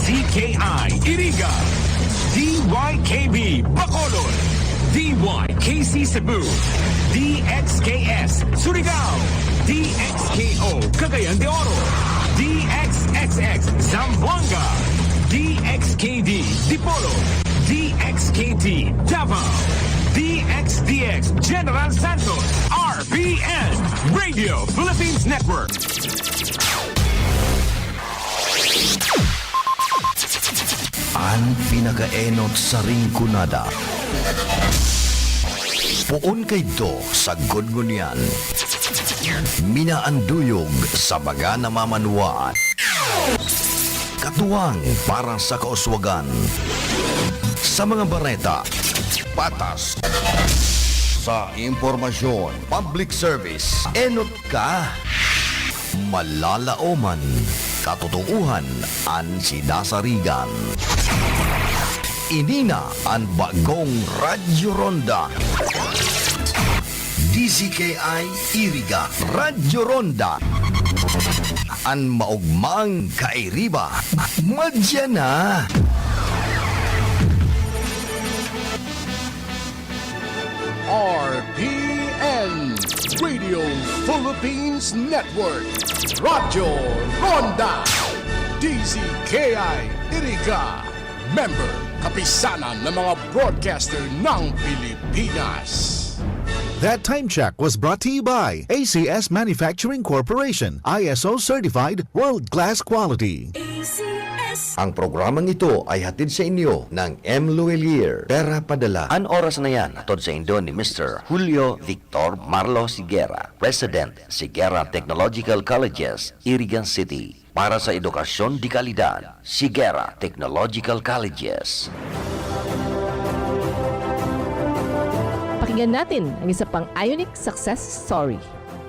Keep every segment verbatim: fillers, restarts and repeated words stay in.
D K I Iriga, D Y K B Bacolod, D Y K C Cebu, D X K S Surigao, D X K O Cagayan de Oro, D X X X Zamboanga, D X K D Dipolog, D X K T Davao, D X D X General Santos, R P N, Radio Philippines Network. An pinakaenot sa Rinconada. Poon kaidto sagkod ngunyan. Minaanduyog sa mga namamanwaan. Katuwang para sa kauswagan. Sa mga bareta, patas. Sa impormasyon, public service, enot ka. Malalaoman, katotoohan an sinasarigan. Ini na an bagong Radyo Ronda. D Z K I Iriga, Radyo Ronda. An maogmang kairiba, madya na. R P N, Radio Philippines Network, Radyo Ronda, D Z K I Iriga, member, Kapisanan ng mga Broadcaster ng Pilipinas. That time check was brought to you by A C S Manufacturing Corporation, I S O certified, world-class quality. A C S. Ang programang ito ay hatid sa inyo ng M Luelier, Pera Padala. An oras na yan, hatod saindo ni Mister Julio Victor Marlo Sigera, President, Sigera Technological Colleges, Iriga City. Para sa edukasyon de kalidad, Sigera Technological Colleges. Pakinggan natin ang isa pang Ionic success story.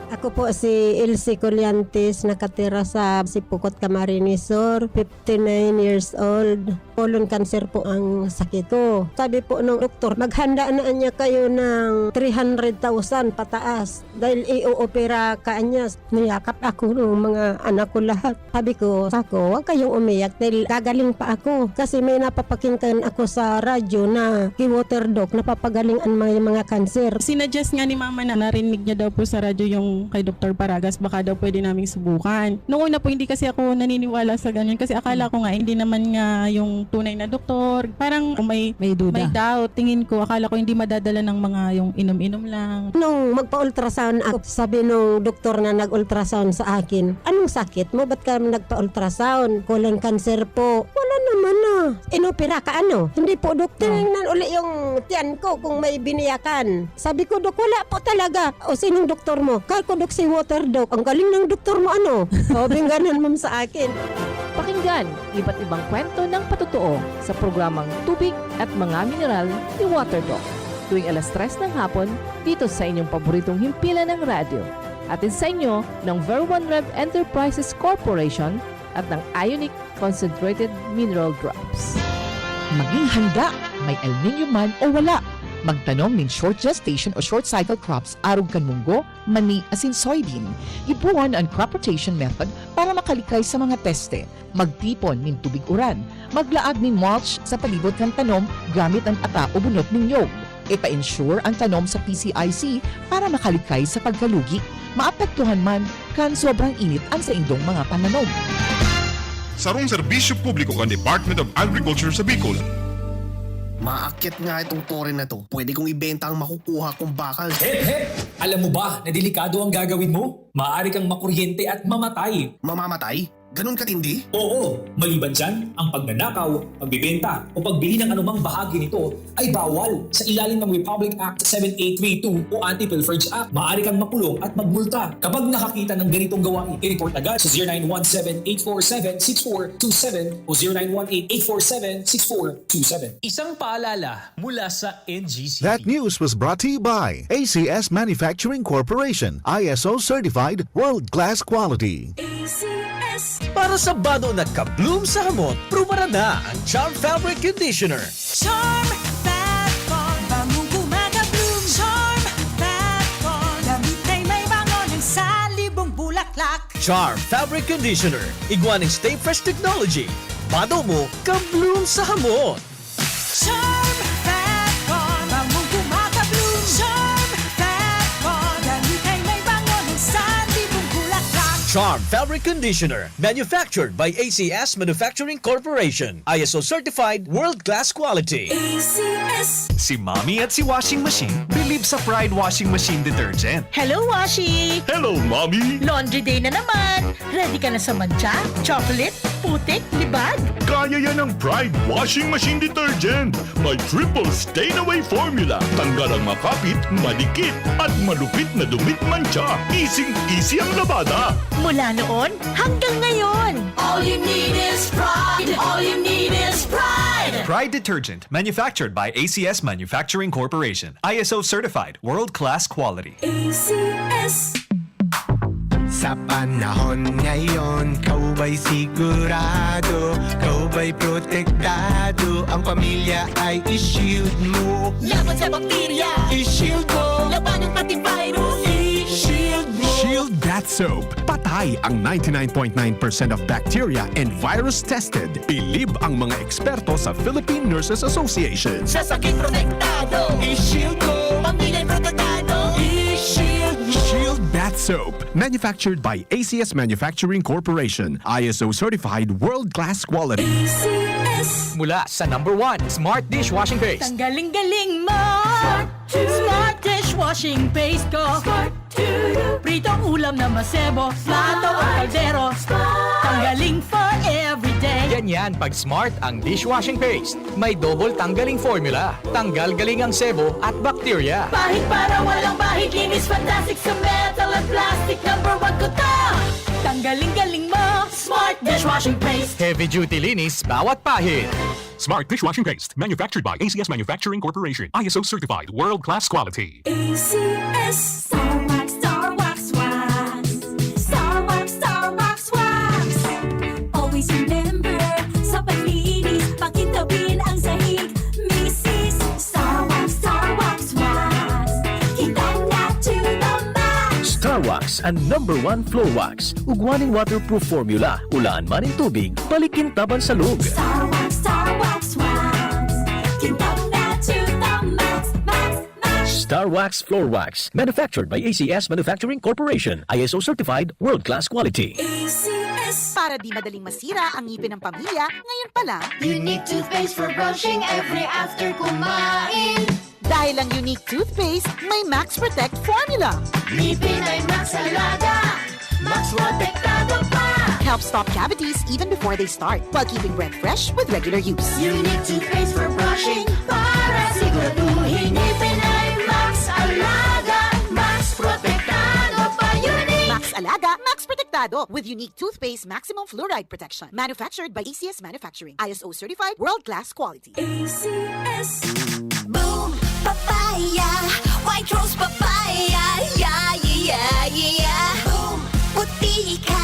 Ako po si Elsie Colliantes, nakatira sa Sipocot, Camarines Sur, fifty-nine years old. Colon cancer po ang sakit ko. Sabi po nung doktor, maghanda na niya kayo ng three hundred thousand pataas dahil i-oopera ka niya. Niyakap ako ng mga anak ko lahat. Sabi ko, "Sako, huwag kayong umiyak dahil gagaling pa ako." Kasi may napapakinggan ako sa radyo na ki-water doc, napapagaling ang mga, mga cancer. Sinuggest nga ni Mama na narinig niya daw po sa radyo yung kay Doktor Paragas, baka daw pwede naming subukan. Noong una po, hindi kasi ako naniniwala sa ganyan kasi akala ko nga hindi naman nga yung tunay na doktor. Parang may, May duda. may doubt. Tingin ko, akala ko hindi madadala ng mga yung inom-inom lang. Nung magpa-ultrasound ako, sabi nung doktor na nag-ultrasound sa akin, "Anong sakit mo? Ba't ka nagpa-ultrasound? Colon cancer po." "Wala naman ah. Inopera ka ano?" "Hindi po, Dok. Oh. Tinignan uli yung tiyan ko kung may biniyakan." Sabi ko, "Dok, wala po talaga." "O, sinong doktor mo?" "Kay ko, Dok, si Water Doc." "Ang galing ng doktor mo, ano?" Sabi ng ganun, ma'am, sa akin. Pakinggan iba't ibang kwento ng patotoo sa programang Tubig at Mga Mineral ni Water Doc, tuwing alas tres ng hapon, dito sa inyong paboritong himpilan ng radyo. Hatid sa inyo ng Ver One Rev Enterprises Corporation at ng Ionic Concentrated Mineral Drops. Maging handa, may El Niño man o wala. Magtanom nin short gestation o short cycle crops arog kan munggo, mani asin soybean. Gibohon an crop rotation method para makalikay sa mga peste. Magtipon nin tubig uran. Maglaag nin mulch sa palibot kan tanom gamit an ata o bunot nin niyog. Ipa-insure an tanom sa P C I C para makalikay sa pagkalugi. Maapektuhan man kan sobrang init an saindong mga pananom. Sarong serbisyo publiko kan Department of Agriculture sa Bicol. Maakyat nga itong tore na to. Pwede kong ibenta ang makukuha kong bakal. Hep, hep! Alam mo ba na delikado ang gagawin mo? Maaari kang makuryente at mamatay. Mamamatay? Ganun katindi? Oo! Maliban dyan, ang pagnanakaw, pagbibenta, o pagbili ng anumang bahagi nito ay bawal sa ilalim ng Republic Act seven eight three two o Anti-Pilferage Act. Maaari kang makulong at magmulta kapag nakakita ng ganitong gawain. I-report agad sa zero nine one seven eight four seven six four two seven o zero nine one eight eight four seven six four two seven. Isang paalala mula sa N G C P. That news was brought to you by A C S Manufacturing Corporation, I S O certified, world-class quality. A C S. Para sa bado na ka-bloom sa hamot, prubaran na ang Charm Fabric Conditioner. Charm Fat Bond, bangong gumagabloom. Charm Fat Bond, damit ay may bango ng salibong bulaklak. Charm Fabric Conditioner, igwa nin Stay Fresh Technology. Pado mo, ka-bloom sa hamot! Charm Fat Con, bangong kumaka-bloom. Charm Fat Con, dali kay may bangon, sentidong bulaklak. Charm Fabric Conditioner, manufactured by A C S Manufacturing Corporation. I S O certified, world-class quality. A C S. Si Mommy at si Washing Machine believe sa Pride Washing Machine Detergent. Hello, Washi! Hello, Mommy! Laundry day na naman! Ready ka na sa mantsa, chocolate, putik, libag? Kaya yan ng Pride Washing Machine Detergent. May triple stain away formula. Tanggal ang makapit, madikit, at malupit na dumi at mantsa. Easy-easy ang labada. Mula noon hanggang ngayon. All you need is Pride. All you need is Pride. Pride Detergent, manufactured by A C S Manufacturing Corporation. I S O certified, world-class quality. A C S. Sa panahon ngayon, ikaw ba'y sigurado? Ikaw ba'y protektado? Ang pamilya ay i-shield mo. Laban sa bakterya, i-shield mo. Labanan pati virus, i-shield mo. Shield Bath Soap. Patay ang ninety-nine point nine percent of bacteria and virus tested. Bilib ang mga eksperto sa Philippine Nurses Association. Sa sakit protektado, i-shield mo. Pamilya protektado, i-shield mo. Shield Bath Soap. Manufactured by A C S Manufacturing Corporation. I S O certified, world-class quality. A C S. Mula sa number one, Smart Dishwashing Paste. Tanggaling-galing mo! Smart Dishwashing Paste ko. Smart to you. Pritong ulam na masebo, plato o kaldero. Smart. Tanggaling for everyday. Ganyan pag Smart ang dishwashing paste. May double tanggaling formula. Tanggal galing ang sebo at bakterya. Pahid para walang bahid, linis fantastic sa metal at plastic. Number one ko to. Tanggaling-galing mo, Smart Dishwashing Paste. Heavy duty linis bawat pahid. Smart Dishwashing Paste, manufactured by A C S Manufacturing Corporation. I S O certified, world-class quality. A C S. Star Wax, Star Wax, Wax. Star Wax, Star Wax, Wax. Always remember, sa paglinis, pakintabin ang sahig. Misis, Star Wax, Star Wax, Wax. Kintab na to the max. Star Wax, ang number one floor wax. Ugwa nin waterproof formula, ulaan man nin tubig, palikintaban sa lug. Star Wax, Star Wax, Wax. Kintab na to the max, max, max. Star Wax Floor Wax, manufactured by A C S Manufacturing Corporation, I S O certified, world-class quality. A C S. Para di madaling masira ang ngipin ng pamilya, ngayon pa lang. Unique toothpaste for brushing every after kumain. Dahil ang Unique Toothpaste may Max Protect Formula. Ngipin ay Max Alaga, Max Protektado pa. Helps stop cavities even before they start, while keeping breath fresh with regular use. Unique Toothpaste for brushing para siguraduhin ngipin ay Max Alaga, Max Protektado pa. Unique. Max Alaga, Max Protektado with Unique Toothpaste Maximum Fluoride Protection. Manufactured by A C S Manufacturing. I S O certified, world-class quality. A C S. Boom! Papaya! White Rose Papaya! Yeah, yeah, yeah, yeah, yeah! Boom! Puti ka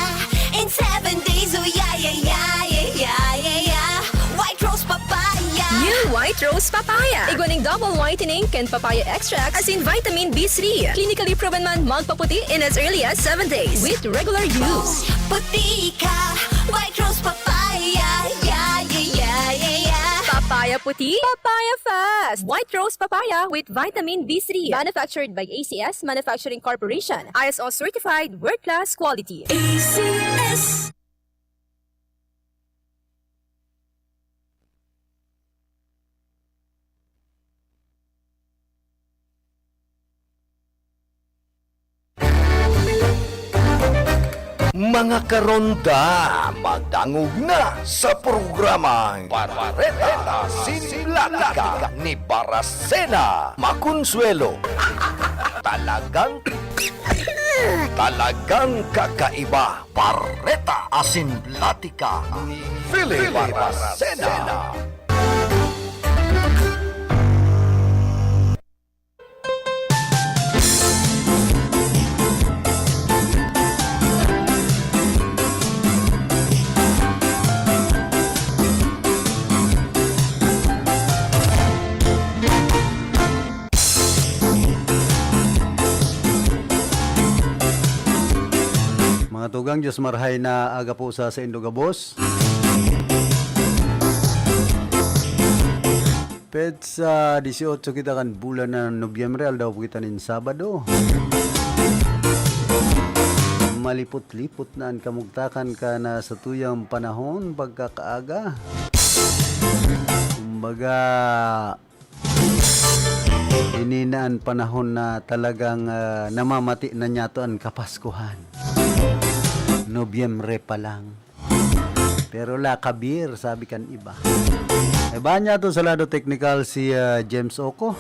in seven days! Oh, yeah, yeah, yeah, yeah, yeah, yeah, yeah! White Rose Papaya! New White Rose Papaya! Igwa ning double whitening kan papaya extract asin vitamin B three. Clinically proven man magpaputi in as early as seven days with regular use. Puti ka! White Rose Papaya! Yeah, yeah, yeah, yeah, yeah! Papaya puti, papaya fast! White Rose Papaya with vitamin B three. Manufactured by A C S Manufacturing Corporation. I S O certified, world-class quality. A C S. Mga karonda, madangog na sa programang Bareta Asin Platika ni Baracena Maconsuelo. Talagang, talagang kakaiba. Bareta Asin Platika ni Philip Baracena. Mga tugang, Diyos marhay na aga po sa saindo gabos. Petsa dieciocho kita kan bulan na Nobyembre, aldaw po kita nin Sabado. Malipot-lipot na an kamugtakan kan, ah, satuyang panahon pagkakaaga. Kumbaga, ini na an panahon na talagang, ah, namamati na niyato an Kapaskuhan. Nobyembre pa lang. Pero la kabir, sabi kan iba. Iba niya to sa lado teknikal si, ah, James Oco.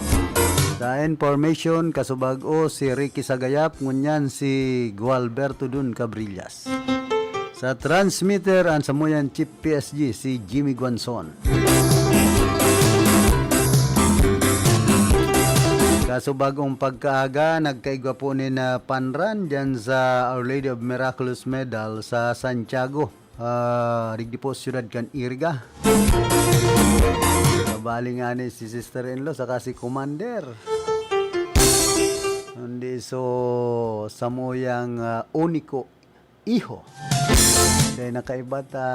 Sa information, kasubag-o si Ricky Sagayap, ngunyan si Gualberto Dun Cabrillas. Sa transmitter, ang samuyan Chief P S G, si Jimmy Guanzon. Kasubag-ong pagkaaga, nagkaigwa po nin, ah, panran dyan sa Our Lady of Miraculous Medal sa Santiago, ah, digdi po siyudad kan Iriga. Kabali ngani si sister-in-law saka si Commander. Kundi so, samuyang, ah, uniko iho. Dahil nakaiba ta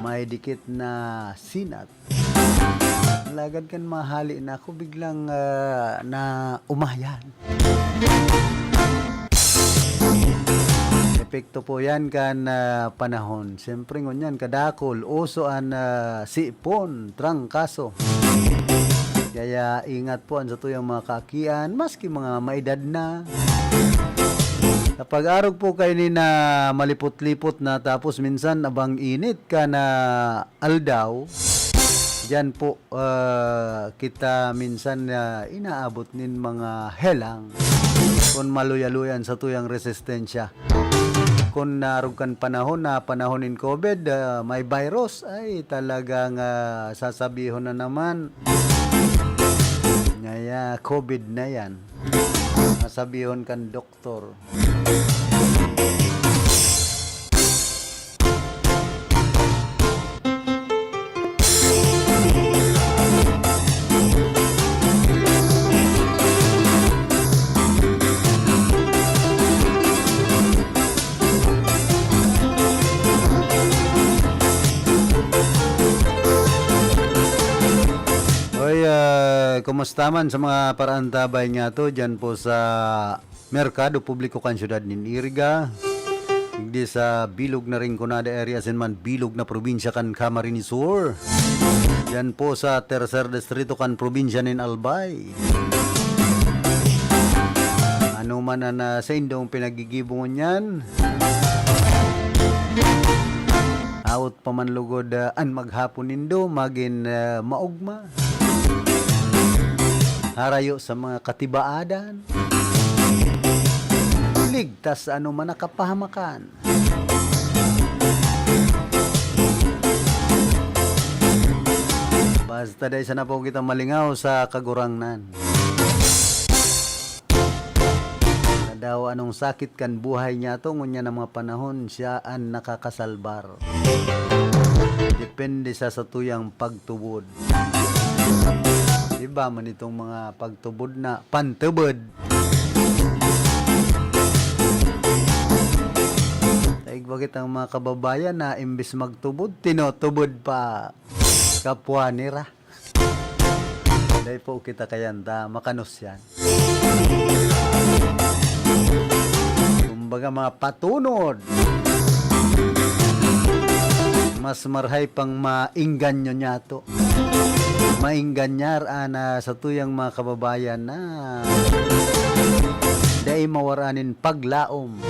may dikit na sinat. Alagad kan mahali na ako, biglang, ah, na umayan. Epekto po yan kan, ah, panahon. Siyempre, ngunyan, kadakol, uso an, ah, sipon, trangkaso. Kaya ingat po an satuyang mga kaakian, maski mga maedad na. Sa pag-arog po kaini na malipot-lipot na, tapos minsan abang init kan aldaw, diyan po, ah, kita minsan, ah, inaabot nin mga helang kun maluya-luya an satuyang resistensya. Kun naarog kan panahon na panahon nin COVID, ah, may virus, ay talagang, ah, sasabihon na naman, "Ngaya, COVID na yan." Sasabihon kan doktor. Oy, ah, kumusta man sa mga paraantabay nga to dyan po sa Merkado Publiko kan siyudad nin Iriga, digdi sa bilog na Rinconada area, asin man bilog na probinsya kan Camarines Sur. Diyan po sa Tercer Distrito kan probinsya nin Albay. Ano man an, ah, saindong pinaggigibo ngunyan, hawot pa man lugod, ah, an maghapon nindo, magin, ah, maogma. Harayo sa mga katibaadan. Ligtas sa anoman na kapahamakan. Basta dai sana po kita malingaw sa Kagurangnan. Na daw anong sakit kan buhay niyato, ngunyan na mga panahon, siya an nakakasalbar. Depende sa satuyang pagtubod. Iba man itong mga pagtubod na pantubod. Daig bakit ang mga kababayan na imbis magtubod, tinutubod pa kapwa nira. Dai po kita kayan ta makanos yan. Kumbaga, mga patunod. Mas marhay pang maengganyo niyato. Maenganyar ana sa tuyang mga kababayan na dai mawaranin paglaom.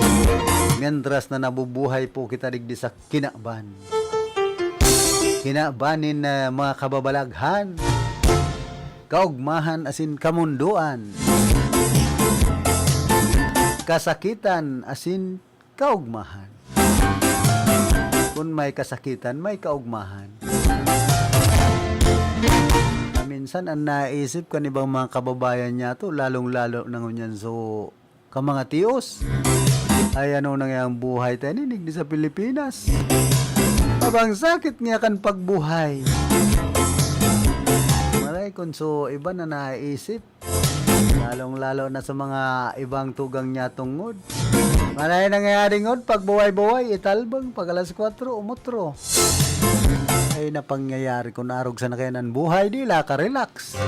Mientras na nabubuhay po kita digdi sa kinaban. Kinaban nin, ah, mga kababalaghan, kaogmahan asin kamundoan. Kasakitan asin kaogmahan. Kun may kasakitan, may kaogmahan. Na minsan, an naisip kan ibang mga kababayan niyato, lalong-lalo na ngunyan so, ka mga tios. Ay, ano na nga ang buhay tayo ninig sa Pilipinas? Abang sakit nga kan pagbuhay. Maray kun so iba na naisip. Lalong-lalo na sa mga ibang tugang niya tungod. Ano yung nangyayari ngon? Pag buhay-buhay, italbang. Pag alas kwatro, umutro. Ay, napangyayari kung naarog sa nakayan ang buhay, di la ka-relax.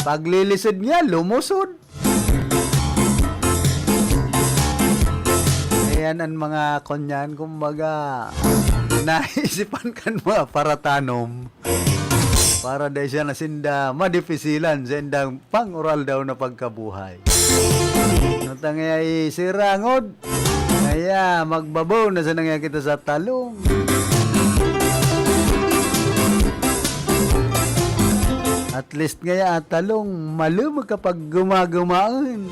Paglilisod niya, lumusod. Ayan ang mga kunyan, kumbaga, naisipan kan mga paratanom para dai siya na sinda madipisilan sa indang pang-oral daw na pagkabuhay. Nutang ay sirangod, kaya magbabaw na sa nangya kita sa talong. At least ngaya at talong, malumog kapag gumagamaon.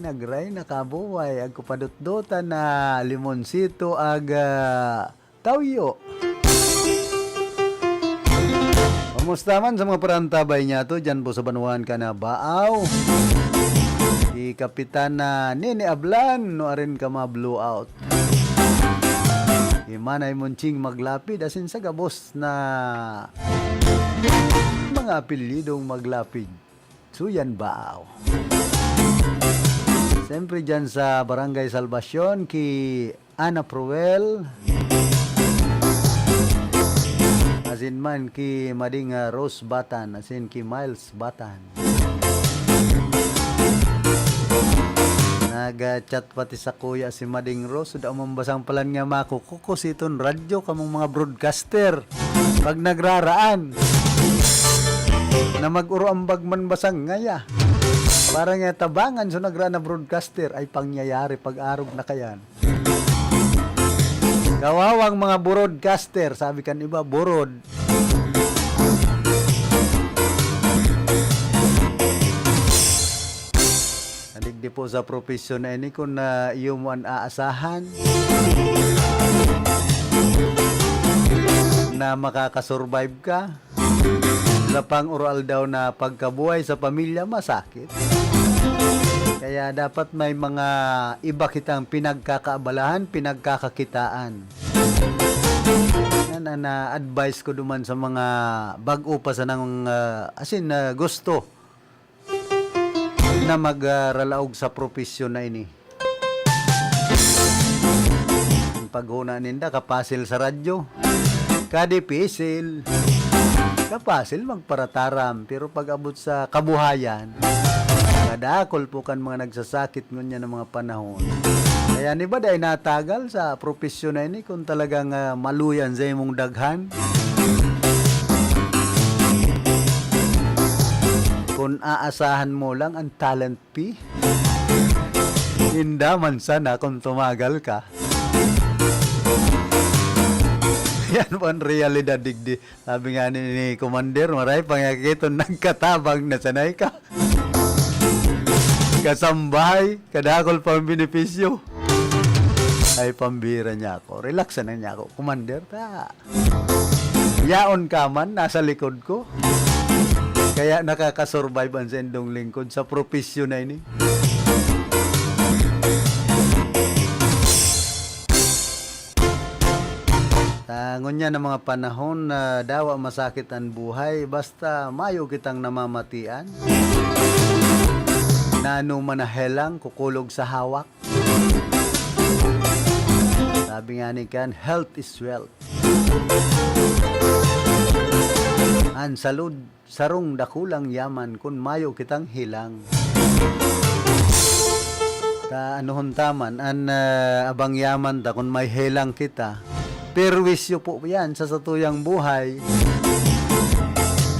Nagray nakabuhay, agko padutdotan na limonsito, aga tawyo. Kumusta man sa mga parantabay niya to, dyan po sa Banwaan ka na Baaw? Di Kapitan na Nini Ablan, no arin ka ma-blow out. Imanay Munching maglapid, asin sa gabos na mga apelyidong maglapid. Suyan Baaw. Siyempre dyan sa Barangay Salvacion, ki Ana Proel, asin man ki Mading, ah, Rose Batan, asin ki Miles Batan. Nag-chat pati sa kuya si Mading Rose, da mambasang palan nga makukuko siton radyo, kamong mga broadcaster. Pag nagraraan, na mag-uro ang bagman basang ngaya. Para nga tabangan so nagraan na broadcaster, ay pangyayari, pag-arog na kayan. Kawawang mga broadcaster, sabi kan iba, burod. Nadigdi po sa propesyon na ini, kung na iyo mo an aasahan na makakasurvive ka sa pang-uro-aldaw na pagkabuhay sa pamilya, masakit. Kaya dapat may mga iba kitang pinagkakaabalahan, pinagkakakitaan. Yan ang, ah, advice ko duman sa mga bag-o pa sanang, ah, asin, ah, gusto na magralaog sa propesyon na ini. Ang paghona ninda, kapasil sa radyo, kadipisil, kapasil magparataram. Pero pag abot sa kabuhayan, kadakol po kan mga nagsasakit ngunyan ng mga panahon. Kaya ni ba dahil natagal sa propesyon na ini, kung talagang, ah, maluyan sa imong daghan? Kung aasahan mo lang ang talent fee, inda man sana kung tumagal ka. Yan po ang realidad, digdi. Sabi nga ni, ni Commander, maray pang yakiton nagkatabang na sanay ka. Kasambahay, kadakol pang benepisyo. Ay, pambira niya ako. Relax na niya ako. Commander, ta. Yaon ka man, nasa likod ko. Kaya nakakasurvive ang sendong lingkod sa propesyon na ini. Ta, ngunyan ang mga panahon na dawa masakit ang buhay, basta mayo kitang namamatian. Nano man na helang, kukulog sa hawak. Sabi nga ni kan, "Health is wealth." An salud, sarong dakulang yaman kun mayo kitang helang. Ta, anohon ta man, an, ah, abang yaman ta kun may helang kita. Perwisyo po yan sa satuyang buhay.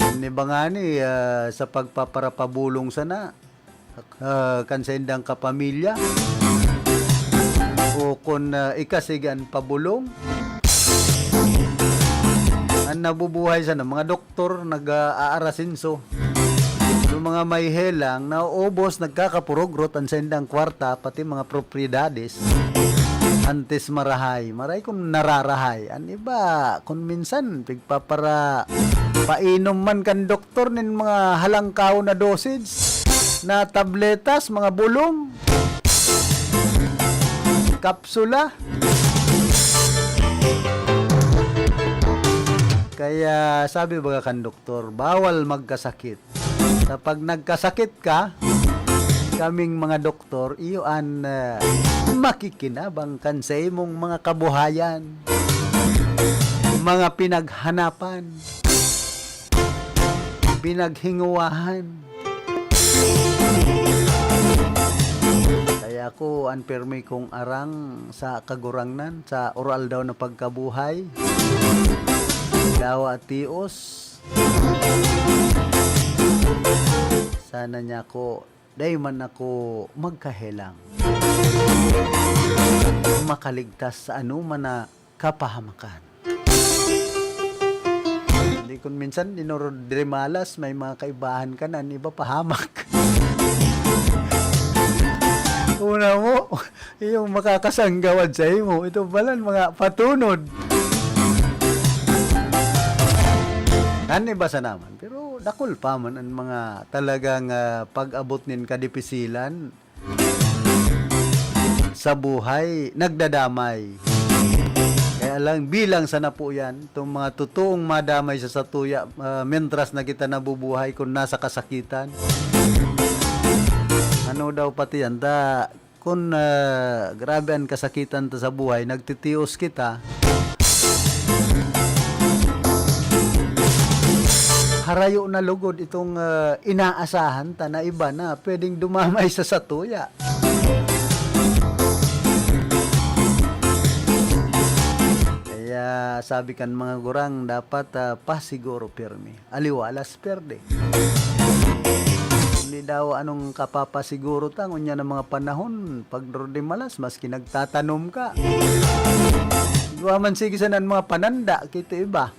An iba ngani, ah, sa pagpaparapabulong sana, ah, kan saindang kapamilya. O kun, ah, ikasigan pabulong. An nabubuhay sana, mga doktor, nag-aarasinso. Yung mga may helang, nauubos, nagkakapurugrot an saindang kwarta, pati mga propiedades. Antes marahay. Maray kung nararahay. An iba, kung minsan, pigpapara-, painom man kan doktor nin mga halangkaw na dosage, na tabletas, mga bulong, kapsula. Kaya sabi baga kan doktor, bawal magkasakit. Sa pag nagkasakit ka, kaming mga doktor, iyo an, ah, makikinabang kan sa imong mga kabuhayan, mga pinaghanapan, pinaghinguwahan. Kaya ako, an pirmi kong arang sa Kagurangnan, sa oro-aldaw na pagkabuhay, dawa at tios. Sana niya ako, dai man ako magkahelang, makaligtas sa anoman na kapahamakan. Hindi, kun minsan, dinurod diri malas, may mga kaibahan ka na, an iba pahamak. Una mo, yung makakasanggawad sa imo, ito palan, mga patunod. An iba sa naman, pero dakul pa man an mga talagang, ah, pag-abot nin kadipisilan sa buhay, nagdadamay. Kaya lang, bilang sana po yan, itong mga totoong madamay sa satuya, ah, mentras na kita nabubuhay, kung nasa kasakitan. Ano daw pati yan? Da, kung, ah, grabe an kasakitan ta sa buhay, nagtitios kita, harayo na lugod itong, ah, inaasahan ta na iba na pwedeng dumamay sa satuya. Kaya sabi kan mga gurang, dapat, ah, pasiguro pirmi. Aliwa, alas perde. Hindi daw anong kapapasiguro ta, ngunyan ang mga panahon, pag duro di malas, maski nagtatanom ka. Igwa man sige sana an mga pananda, kito iba.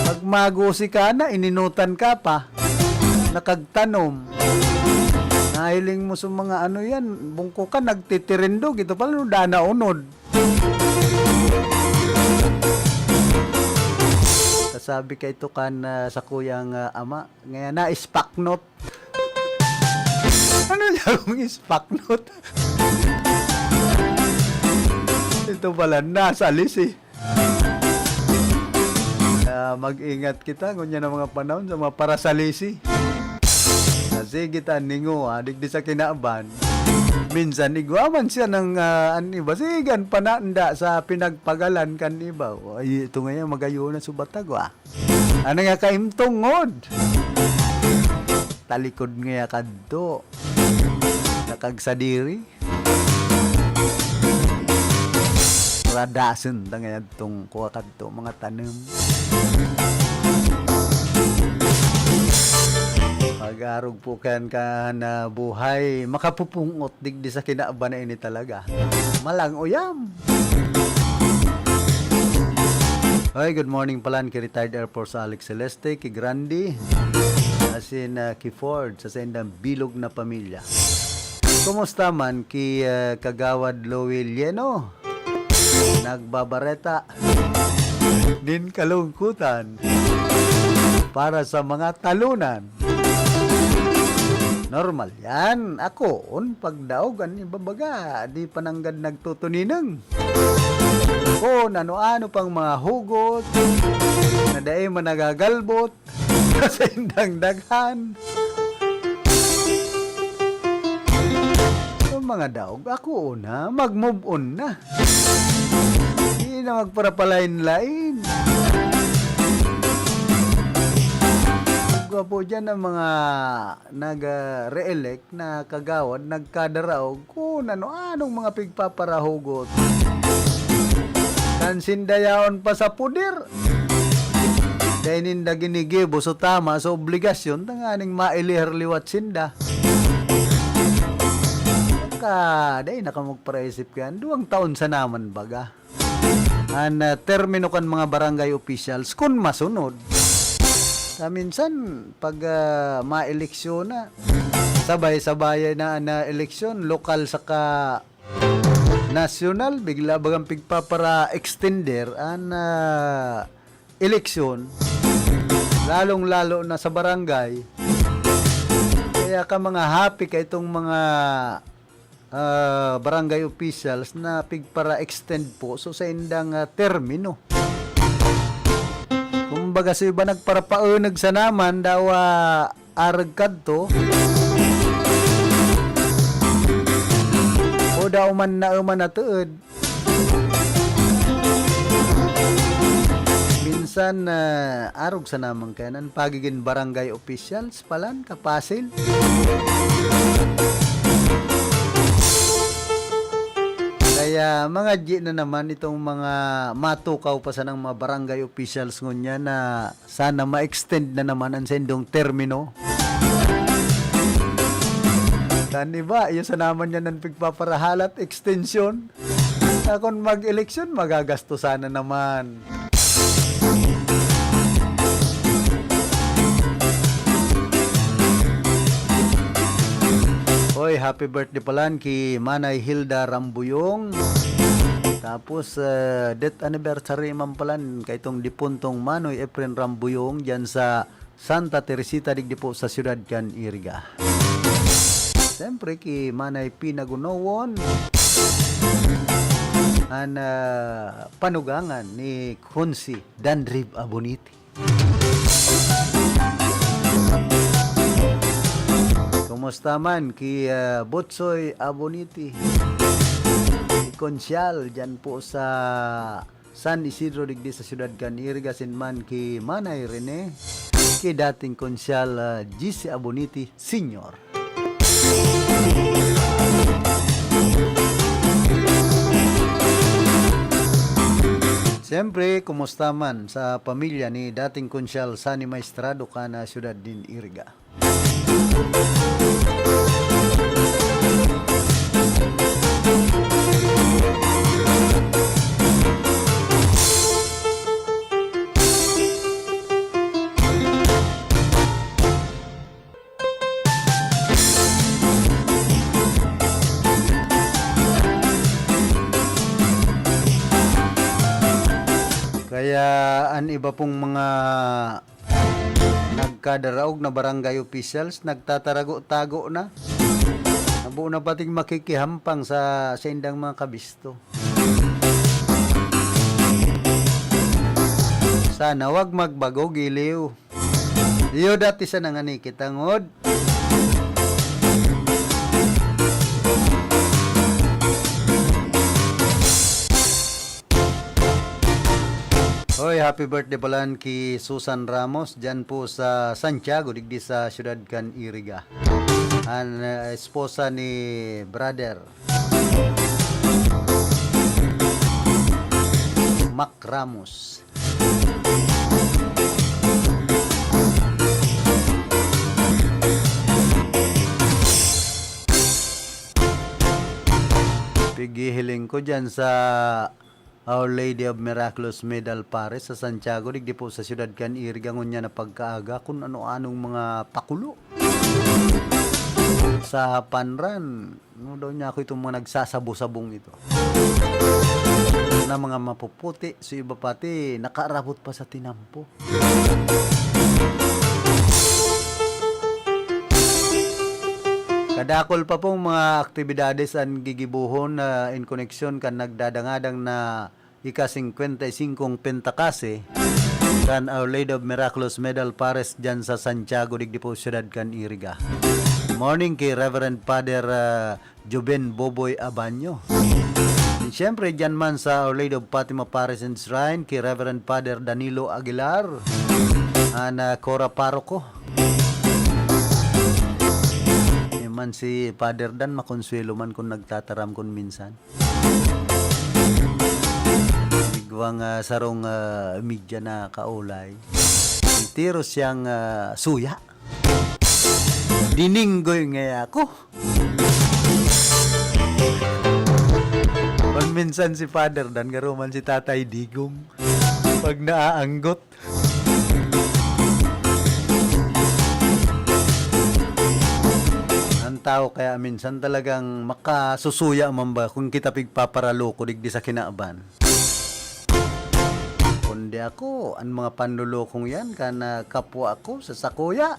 Pag magusi ka na, ininutan ka pa, nakagtanom. Nahiling mo sa mga ano yan, bungko ka, nagtitirindog, ito pala, no, dana unod. Kasabi ka ito kan, ah, sa kuyang, ah, ama, ngayon na, spaknot. Ano niya kung spaknot? Ito pala, nasa lisi. Ah, mag-ingat kita, ngunyan ang mga panahon sa mga parasalisi. Sige ta, ningo, ah, digdi sa kinaban. Minsan, igwa man siya ng, ah, an iba. Sige, an pananda sa pinagpagalan kan iba. Ay, ito ngayon, magayon na subatag, ah. Ano nga kaimtong ngod? Talikod nga kadto. Nakagsadiri. Radason ta ngayon tong kuha kadto, mga tanom. Pag-arog po kan ka na buhay, makapupungot digdi sa kinaban na ini talaga. Malang uyam. Hi, good morning palan ki retired Air Force Alex Celeste, ki Grandi, asin, ah, ki Ford, sa saindang bilog na pamilya. Kumusta man ki, ah, Kagawad Louie Lieno? Nagbabareta nin kalungkutan para sa mga talunan. Normal yan. Akoon, pagdaog an ibabaga, di pa nanggad nagtutuninang. Kung ano-ano pang mga hugot na dai man nagagalbot sa indang daghan. Yung mga daog, akoon na, mag-move on na. Di na magparapalain-lain. Gwapo dyan ang mga nag-re-elect na kagawad, nagkadaraog kung ano-anong mga pigpaparahugot. Kan sinda yaon pa sa puder, dai ninda ginigibo so tama sa obligasyon tanganing mailihar liwat sinda. Ka, dai na ka magparaisip kan duwang taon sa naman baga. An, ah, termino kan mga barangay officials kun masunod. Sa minsan, pag, ah, maeleksyon na, sabay-sabay na an, ah, eleksyon, lokal saka nasyonal, bigla bagang pigpapara-extender an, ah, eleksyon, lalong-lalo na sa barangay. Kaya ka mga happy ka itong mga ah, barangay officials na pigpara-extend po so sa indang, ah, termino. Kumbaga, Kasi iba nagparapaunag sa naman, daw, ah, arog kadto. O daw man na, man na tuod. Minsan, ah, arog sa naman kaya nan pagiging barangay officials palan, kapasil. Kaya mga G na naman itong mga matukaw pa sanang mga barangay officials ngunyan na sana ma-extend na naman ang sendong termino. Kan iba, iyo sa naman yan ang pigpaparahalat, extension. Akon mag-eleksyon, magagastos sana naman. Hoy, happy birthday palan ki Manay Hilda Rambuyong. Tapos, eh, death anniversary man palan kay itong dipuntong Manoy Efren Rambuyong diyan sa Santa Teresita digdi po sa siyudad kan Iriga. Siyempre, ki Manay Pinagunowon, an, ah, panugangan ni Consi Dandriv Abonite. Kumusta man ki, ah, Butsoy Abonite? Ki Konsyal, dyan po sa San Isidro, digdi sa siyudad kan Iriga, asin man ki Manay Rene, ki dating Konsyal, ah, G C Abonite Senior. Siyempre, kumusta man sa pamilya ni dating Konsyal Sani Maestrado kan, ah, siyudad nin Iriga? Kaya an iba pong mga nagkadaraog na barangay officials, nagtatarago-tago na. Habo na pating makikihampang sa saindang mga kabisto. Sana wag magbago, giliw. Iyo dati sana ngani kita ngod. Hoy, happy birthday palan ki Susan Ramos, dyan po sa Santiago, digdi sa siyudad kan Iriga. An, ah, esposa ni brother Mac Ramos. Pighihiling ko dyan sa Our Lady of Miraculous Medal Parish sa Santiago, digdi po sa siyudad kan Iriga, ngunyan na pagkaaga, kun ano-anong mga pakulo sa panran. Ano daw niya ako itong mga nagsasabo-sabong ito? Na mga mapuputi, so iba pati, nakaarabot pa sa tinampo. Kadakol pa pong mga aktibidades an gigibohon na in koneksyon kan nagdadangadang na ika-singkwenta y singkong Pentacase kan Our Lady of Miraculous Medal Parish dyan sa Santiago, digdi po siyudad kan Iriga. Morning kay Reverend Father, ah, Joven Boboy Abanyo. And syempre, dyan man sa Our Lady of Fatima Parish and Shrine, kay Reverend Father Danilo Aguilar, an, ah, Cora Paroko. Yan man si Father Dan, makonsuelo man kung nagtataram kun minsan. Igwang, ah, sarong, ah, media na kaulay. Entero siyang, ah, suya. Dininggoy ngaya ako. Pag minsan si Father Dan, garo man si Tatay Digong. Pag naaanggot. Ang tao kaya minsan talagang makasusuya man ba kung kita pigpaparaloko digdi sa kinaban. Kundi ako, ang mga panlolokong yan, kan, ah, kapwa ko sa sakuya.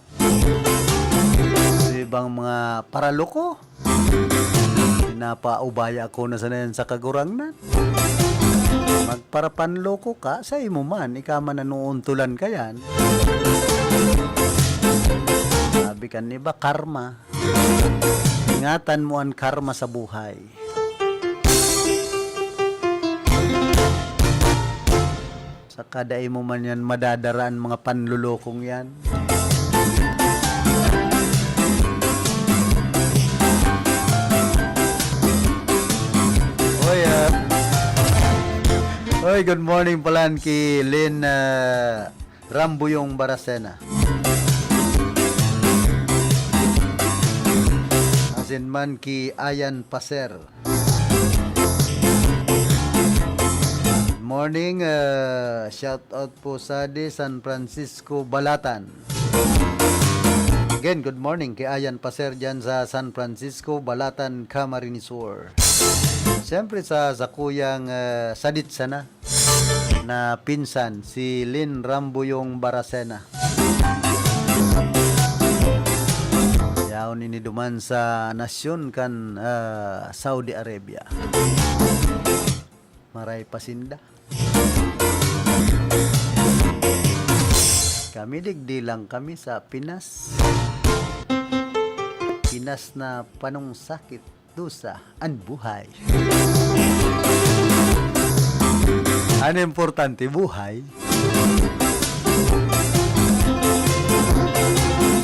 Sa ibang mga paraloko, pinapaubaya ko na sana yan sa Kagurangnan. Magparapanloko ka, sa imo man, ika man nanuuntulan ka yan. Sabi kan iba, karma. Ingatan mo an karma sa buhay. Saka dai mo man yan madadara an mga panlolokong yan. Oy, ah. Oy, good morning palan ki Lynn, ah, Rambuyong Baracena. Asin man ki Ayan Paser. Good morning, ah, shout out po sa di San Francisco, Balatan. Again, good morning kay Ayan Paser dyan sa San Francisco, Balatan, Camarines Sur. Siyempre sa sakuyang, ah, sadit sana na pinsan, si Lynn Rambuyong Baracena. Yaon ini duman sa nasyon kan, ah, Saudi Arabia. Maray pa sinda. Kami digdi lang kami sa Pinas. Pinas na panong sakit, dusa, an buhay. An importante, buhay.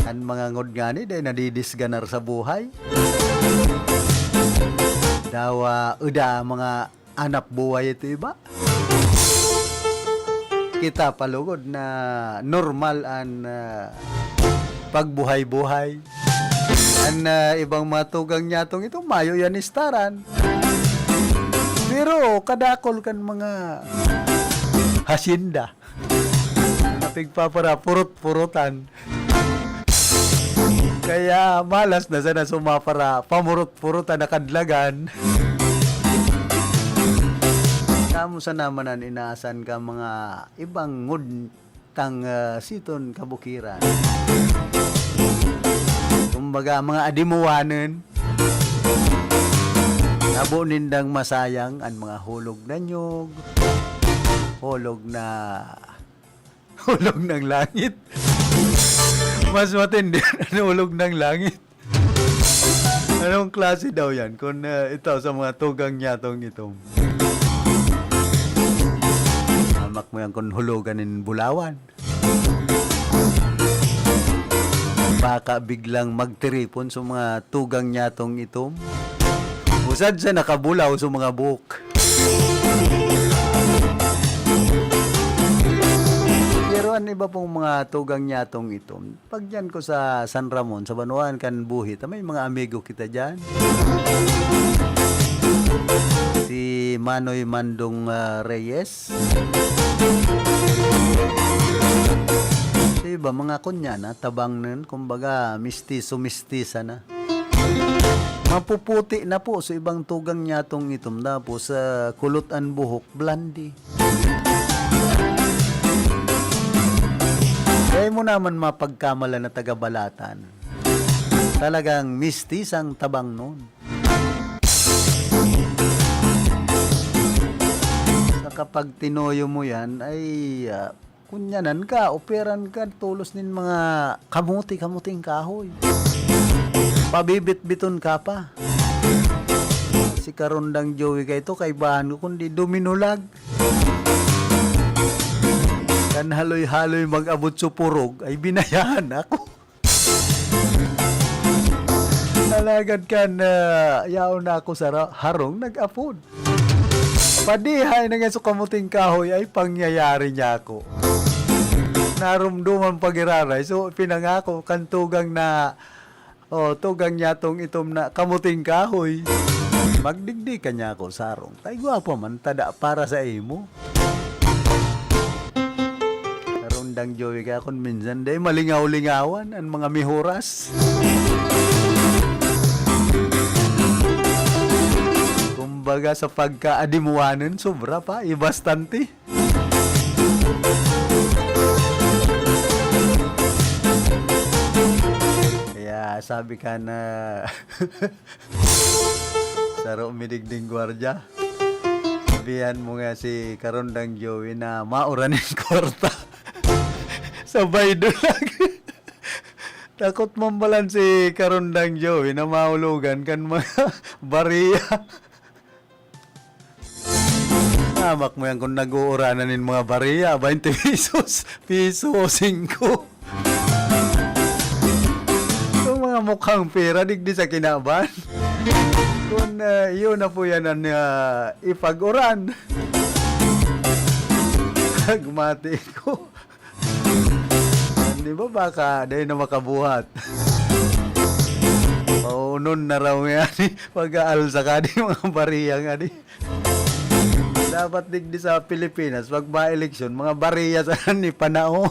An mga ngod ngani, dai nadidisganar sa buhay. Dawa, uda, mga anak buhay ito iba. Kita palugod na normal an, ah, pagbuhay-buhay. An, ah, ibang mga tugang nyatong ito, mayo yan istaran. Pero kadakol kan mga hasyenda na pigpapara-purot-purotan. Kaya malas na sana sumapara pamurot-purotan na kadlagan. Kamo sana man an inaasan ka mga ibang ngod tang, ah, siton kabukiran. Kumbaga, mga adimuwanon, habo nindang masayang an mga hulog na nyog, hulog na hulog ng langit. Mas matindi an hulog ng langit. Anong klase daw yan? Kung, ah, ito sa mga tugang nyatong itom. Hamak mo yan kung hulugan nin bulawan. Baka biglang magtiripon sa mga tugang nyatong itom. Usad sa nakabulaw sa mga buhok. Pero an iba pong mga tugang nyatong itom, pag diyan ko sa San Ramon, sa banwaan kan Buhit, may mga amigo kita diyan. Si Manoy Mandong, ah, Reyes. Sa iba, mga kunya na, tabang nun, kumbaga, mistiso-mistisa na. Mapuputi na po sa ibang tugang nyatong itom, tapos, ah, kulot an buhok, blonde. Dai mo naman mapagkamalan na taga Balatan. Talagang mistisang tabang nun. Sa kapag tinoyo mo yan, ay, ah, kunyanan ka, operan ka, tolos nin mga kamote, kamuting kahoy. Pabibitbiton ka pa. Si Karundang Joey ka ito, kaibahan ko, kundi duminulag. Kan haloy-haloy mag-abot sa purog, ay binayahan ako. Alagad kan, ah, yaon na ako sa ra-, harong, nag-apod. Padihay na nga sa kamuting kahoy ay pangyayari niya ako. Narumduman pagiraray. So, pinangako kan tugang na, oh, tugang niya tong itom na kamuting kahoy. Magdigdi ka niya ako sarong. Tay gwapo man tada para sa imo. Karundang Joey ka kun minsan day malingaw-lingawan an mga mihuras. Kumbaga sa pagkaadimuwanon, sobra pa, eh, bastante. Kaya sabi ka na, saro midigding gwardya. Sabihan mo nga si Karondang Joey na mauranin kwarta. Sabay dulag. Takot man balan si Karondang Joey na mahulogan kan mga bariya. Hamak mo yan kung nag-uuranan nin mga bariya, twenty pesos, piso o singko. Yung mga mukhang pera, digdi sa kinaban. Kung, ah, yun na po yan ang, ah, ipag-uran. Nagmati ko. Di ba baka dahil na makabuhat? Paunon na raw yan. Pag-aalsa ka, di mga bariya nga, di. Dapat digdi sa Pilipinas, pag ba-eleksyon, mga bariya sa ni panao.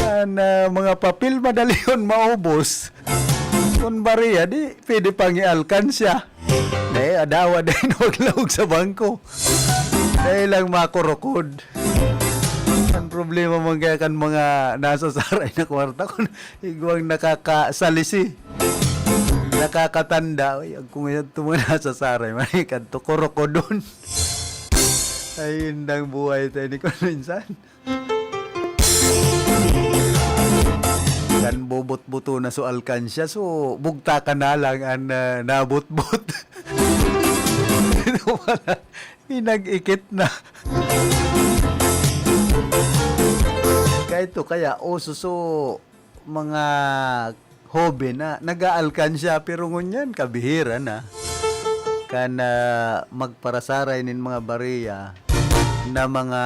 Yan, ah, mga papel, madali yun maubos. Kung bariya, di pwede pang ialkansya. Eh, adawa din, wag laog sa bangko. Dahil lang makurukod. Ang problema man kaya kan mga nasa saray na kwarta, kung igwang nakakasalisi. Nakakatanda, "Uy, ag kung yan itong mga nasa saray, may kadto, kurukodon." Ay, indang buhay tayo ni kung minsan. Kan bubot-buto na so alkansya, so bugta ka na lang an, ah, nabutbot. Ito pala, pinag-ikit na. Kaya ito, kaya uso so mga hoben na nag-aalkansya, pero ngunyan kabihira na. Kan, ah, magparasaray nin mga bariya na mga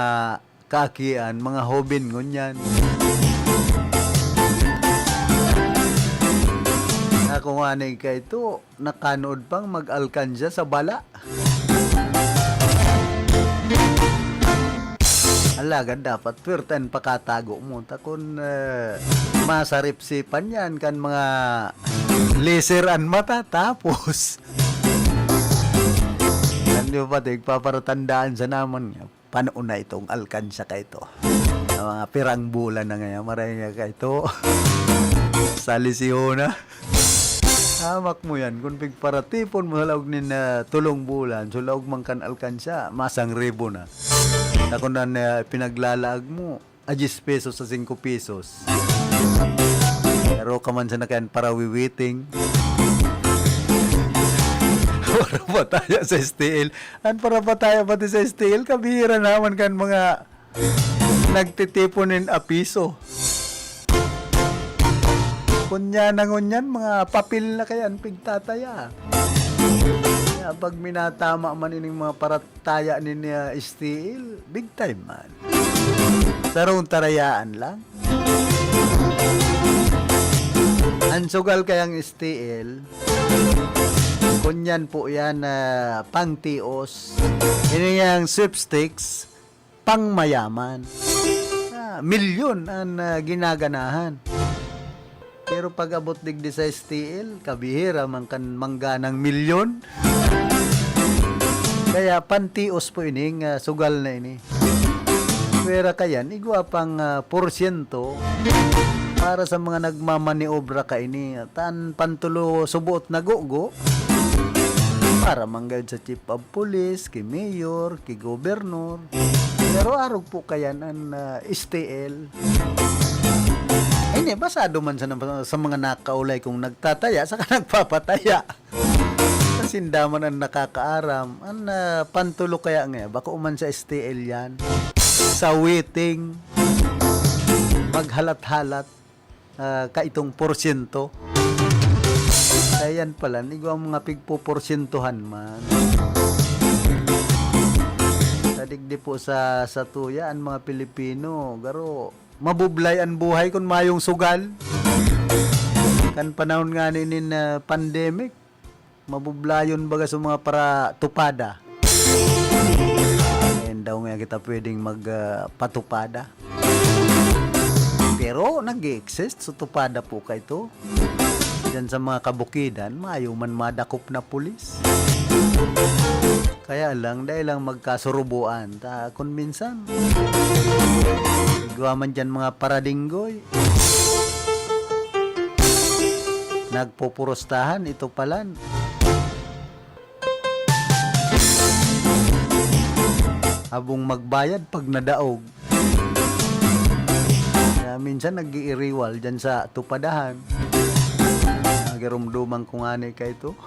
kaakian, mga hoben ngunyan. Ako nga ni kaito, nakanood pang mag-alkansya sa bala. Alagad dapat puwerte an pakatago mo. Ta kun, eh, masaripsipan yan kan mga laser an mata, tapos, ano pa, tigpaparatandaan sa naman nga, pano na itong alkansya kaito. Mga pirang bulan na ngayon, maray nga kaito. Salisiho na. Hamak mo yan. Kung pigparatipon mo sa laog nin, ah, tolong bulan, so laog man kan alkansya, masang ribo na. Na kung nan, ah, pinaglalaag mo, a diyes pesos sa singko pesos. Pero ka man sa nakayan parawiwiting. Para pataya sa S T L. An para pataya pati sa S T L, kabihira naman kan mga nagtitipon nin apiso. Kunya na ngunyan, mga papel na kaya an pigtataya. Kaya pag minatama man ining mga parataya nin, ah, S T L, big time man. Sarong tarayaan lang. An sugal kayang S T L, kunyan po yan, ah, pangtios. Ini yang sweepstakes, pangmayaman. Ah, milyon an, ah, ginaganahan. Pero pag-abot digdi sa S T L, kabihira man kan mangganang milyon. Kaya pantios po ining, ah, sugal na ini. Pwera kayan, igwa pang, ah, porsyento para sa mga nagmamaniobra kaini. Tan pantulo suboot na gugo para manggayod sa chief of police, ki mayor, ki gobernador. Pero arog po kayan an, ah, S T L. Ay, ni, basado man sa, sa mga nakaulay kung nagtataya saka nagpapataya. Sinda man an nakakaaram. An, ah, pantulo kaya nga, bako man sa S T L yan. Sa waiting, maghalat-halat, ah, kaitong porsyento. Kaya yan pala, igwa ang mga pigpoporsyentohan man. Sa digdi po sa, sa tuya, ang mga Pilipino, garo, mabublay an buhay kun mayong sugal. Kan panahon nga nin, ah, pandemic, mabublayon baga sa mga para tupada. Ngayon daw nga kita pwedeng mag, ah, patupada. Pero nag-i-exist, so tupada po ka ito. Diyan sa mga kabukidan, mayo man madakop na pulis. Kaya lang, dahil lang magkasurubuan, ta, kun minsan, igwa man dyan mga paradinggoy. Nagpupurustahan, ito palan. Habong magbayad pag nadaog. Kaya minsan nag-iiriwal dyan sa tupadahan. Nagirumduman ko ngani kaito.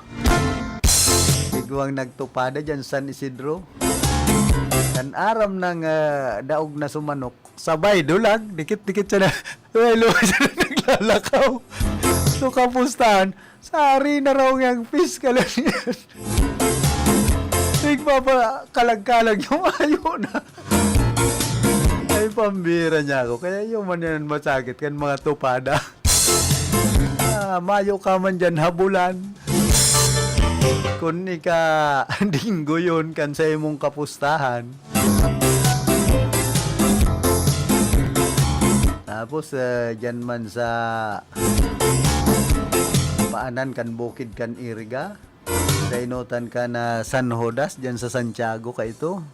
Igwang nagtupada dyan San Isidro. Kan aram nang, ah, daog na sumanok, sabay dulag, dikit-dikit siya na. Luway-luway siya na naglalakaw. So, kapustahan, sa harina raw niyang fish, kalan yan. Nagpapakalag-kalag yung mayo na. Ay, pambira niya ako. Kaya yung man yan masakit kan mga tupada. Ah, mayo ka man dyan, habulan. Kun ika dinggo yun kan sa imong kapustahan. Tapos, ah, dyan man sa paanan kan bukid kan Iriga, sa inutan kan San Judas, dyan sa Santiago, kaito.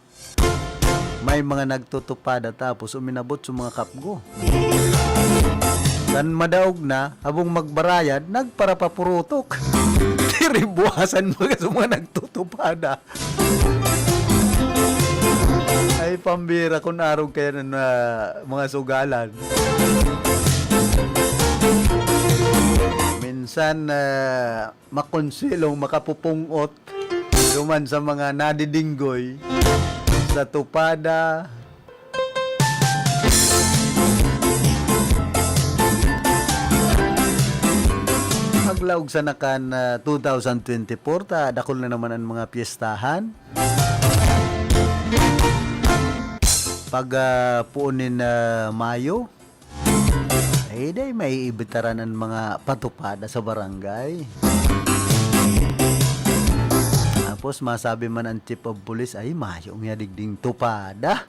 May mga nagtutupada tapos uminabot sa mga kapgo. Kan madaog na, habong magbarayad, nagparapapurutok. Tiribuasan mga sa mga nagtutupada. Ay, pambira kun arog kaya na, na mga sugalan. Minsan, ah, makonselong makapupung-ot duman sa mga nadidinggoy sa tupada. Maglaog sana kan, ah, two thousand twenty-four, ta dakul na naman an mga pyestahan. Pag, ah, puon nin, ah, Mayo, ay, dai maiibitaran an mga patupada sa barangay. Tapos masabi man an chief of police, "Ay, mayo niya digding tupada."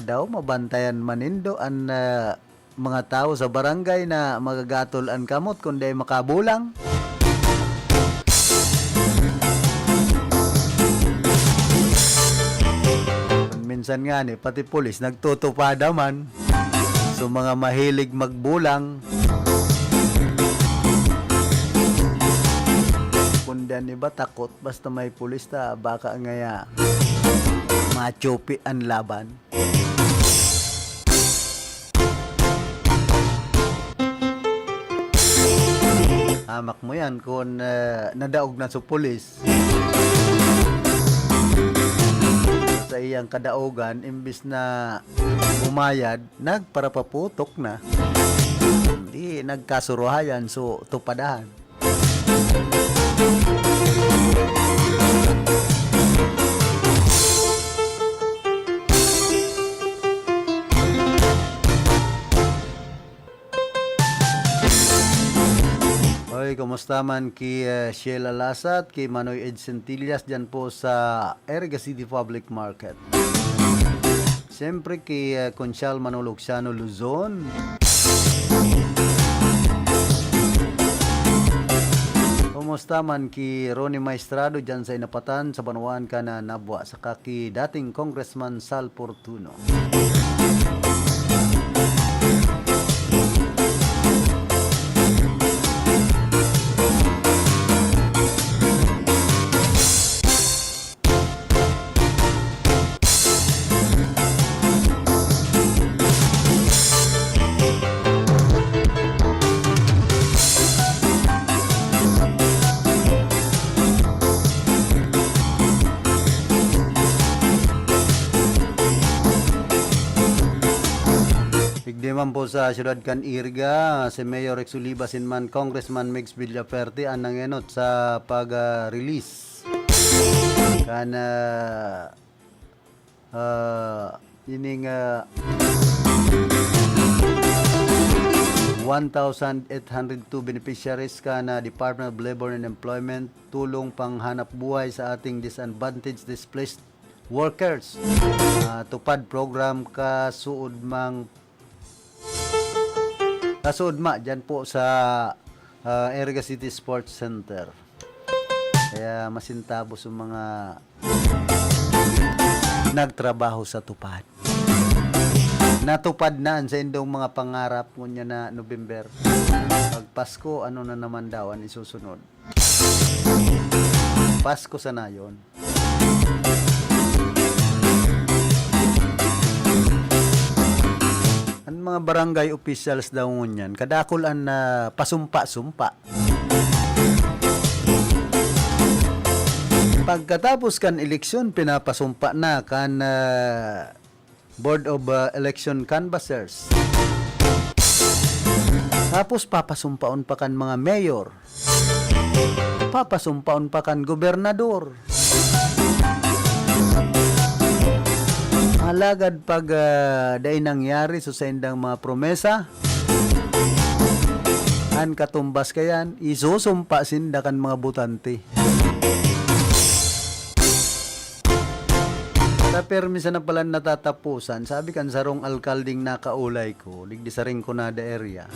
Daw, mabantayan man nindo an, ah, mga tawo sa barangay na magagatol an kamot kun dai makabulang. Minsan ngani, pati pulis nagtutupada man. So, mga mahilig magbulang. Kundi an iba takot, basta may pulis ta, baka ngaya machupi an laban. Hamak mo yan kun, eh, nadaog na sa pulis. Sa iyang kadaogan, imbis na bumayad, nagparapaputok na. Hindi nagkasuruhayan, so tupadahan. Hoy, kumusta man ki, eh, Sheila Lasat, ki Manoy Ed Centillas dyan po sa Iriga City Public Market? Siyempre ki, eh, Conchal Manolo Luciano Luzon. Kumusta man ki Ronnie Maestrado dyan sa Inapatan, sa Banwaan ka na nabwa, saka ki dating Congressman Sal Fortuno. Igdi man po sa siyudad kan Iriga, si Mayor Rex Oliva asin man Congressman Migs Villaferte an nangenot sa pag, ah, release kan, ah, ah, ining, ah, one thousand eight hundred two beneficiaries kan, ah, Department of Labor and Employment, tulong panghanap buhay sa ating disadvantaged, displaced workers. Ah, TUPAD program kasuod mang, kasuod ma dyan po sa, ah, Iriga City Sports Center. Kaya masintabos ang mga nagtrabaho sa TUPAD. Natupad na an saindong mga pangarap ngunyan na November. Pag Pasko, ano na naman daw an isusunod? Pasko sana yon. Mga barangay officials daw ngunyan, kadakul an, ah, pasumpa-sumpa. Pagkatapos kan eleksyon, pinapasumpa na kan, ah, Board of, ah, Election Canvassers. Tapos papasumpaon pa kan mga mayor. Papasumpaon pa kan gobernador. Alagad pag, ah, dai nangyari sa saindang mga promesa, an katumbas kayan, isusumpa sinda kan mga botante. Sa permi sana palan natataposan, sabi kan sarong alkaldeng nakaulay ko, digdi sa Rinconada area,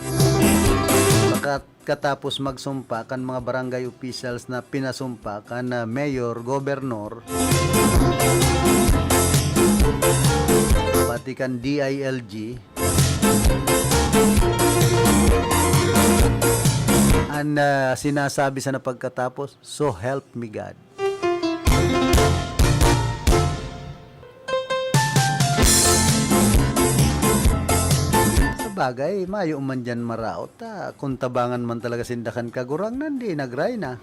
pagkatapos magsumpa kan mga barangay officials na pinasumpa kan, ah, mayor, gobernador, pati kan D I L G, an, ah, sinasabi sana pagkatapos, "So help me God." Sabagay, mayo man diyan maraot, ta kun tabangan man talaga sinda kan Kagurangnan, di nagray na.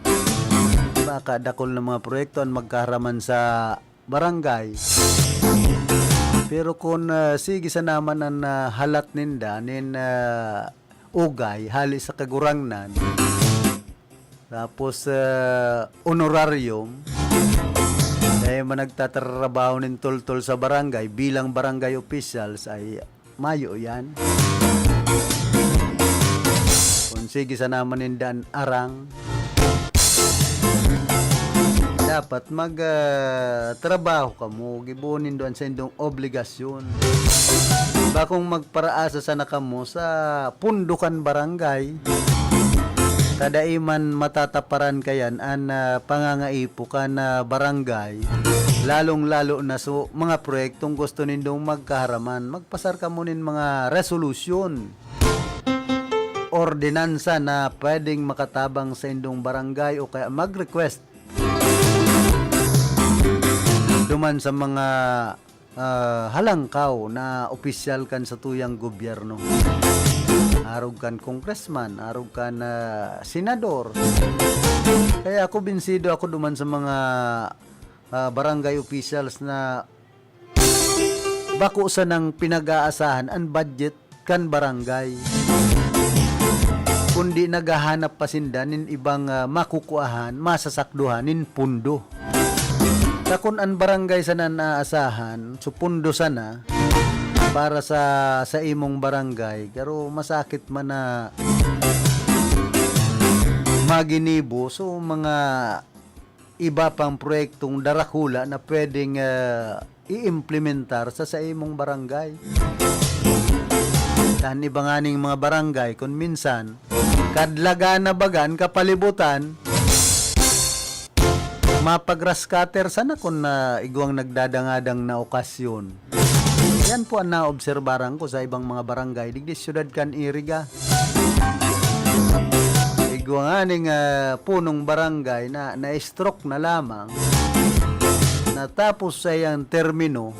Baka dakul na mga proyekto an magkaharaman sa barangay. Pero kun, ah, sige sana man an, ah, halat ninda nin, ah, ugay hale sa Kagurangnan, tapos, ah, honorarium, dai man nagtatrabaho nin toltol sa barangay bilang barangay officials, ay mayo yan. Kun sige sana man ninda an arang, dapat mag, ah, trabaho kamo, gibohon nindo an saindong obligasyon. Bakong magparaasa sana kamo sa pondo kan barangay. Ta dai man matataparan kayan an, ah, pangangaipo kan, ah, barangay, lalong-lalo na sa mga proyektong gusto nindong magkaharaman. Magpasar kamo nin mga resolusyon, ordinansa na pwedeng makatabang sa indong barangay o kaya mag-request duman sa mga, ah, halangkaw na opisyal kan satuyang gobyerno. Arog kan congressman, arog kan, ah, senador. Kaya ako, binsido ako duman sa mga, ah, barangay officials na bako sanang pinag-aasahan an budget kan barangay, kundi naghahanap pa sinda nin ibang, ah, makukuahan, masasakduhan nin pondo. Ta kun an barangay sana an aasahan, so pondo sana para sa, sa imong barangay, pero masakit man na maginibo, so mga iba pang proyektong darakula na pwedeng, ah, i-implementar sa, sa imong barangay. Tan iba nganing mga barangay, kun minsan, kadlagan na baga an kapalibutan, mapag-grass cutter sana kun, ah, igwang nagdadangadang na okasyon. Yan po ang naobserbaran ko sa ibang mga barangay digdi siyudad kan Iriga. Igwa nganing, ah, punong barangay na na-stroke na lamang, natapos sa iyang termino,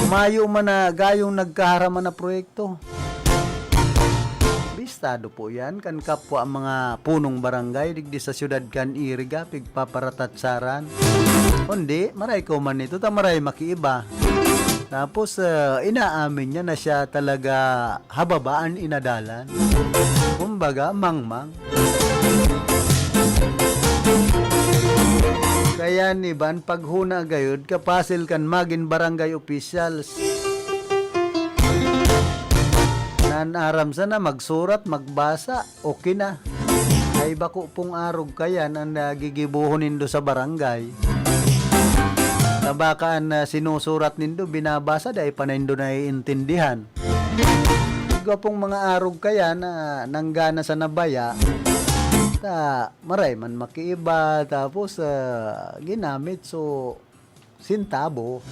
mayo man na gayong nagkaharaman na proyekto. Bistado po yan kan kapwa mga punong barangay digdi sa siyudad kan Iriga, pigpaparatatsaran. Kundi, maray ko man ito, ta maray makiiba. Tapos, ah, inaamin niya na siya talaga hababaan inadalan. Kumbaga, mangmang. Kaya an iba, an paghuna gayod, kapasil kan magin barangay officials. Nan aram sana magsurat, magbasa, okay na. Ay, bako pong arog kayan an, ah, gigibohon nindo sa barangay. Ta baka an, ah, sinusurat nindo, binabasa, dai pa nindo naiintindihan. Igwa pong mga arog kayan na nanggana sa nabaya, ta maray man makiiba, tapos, ah, ginamit. So, sintabo.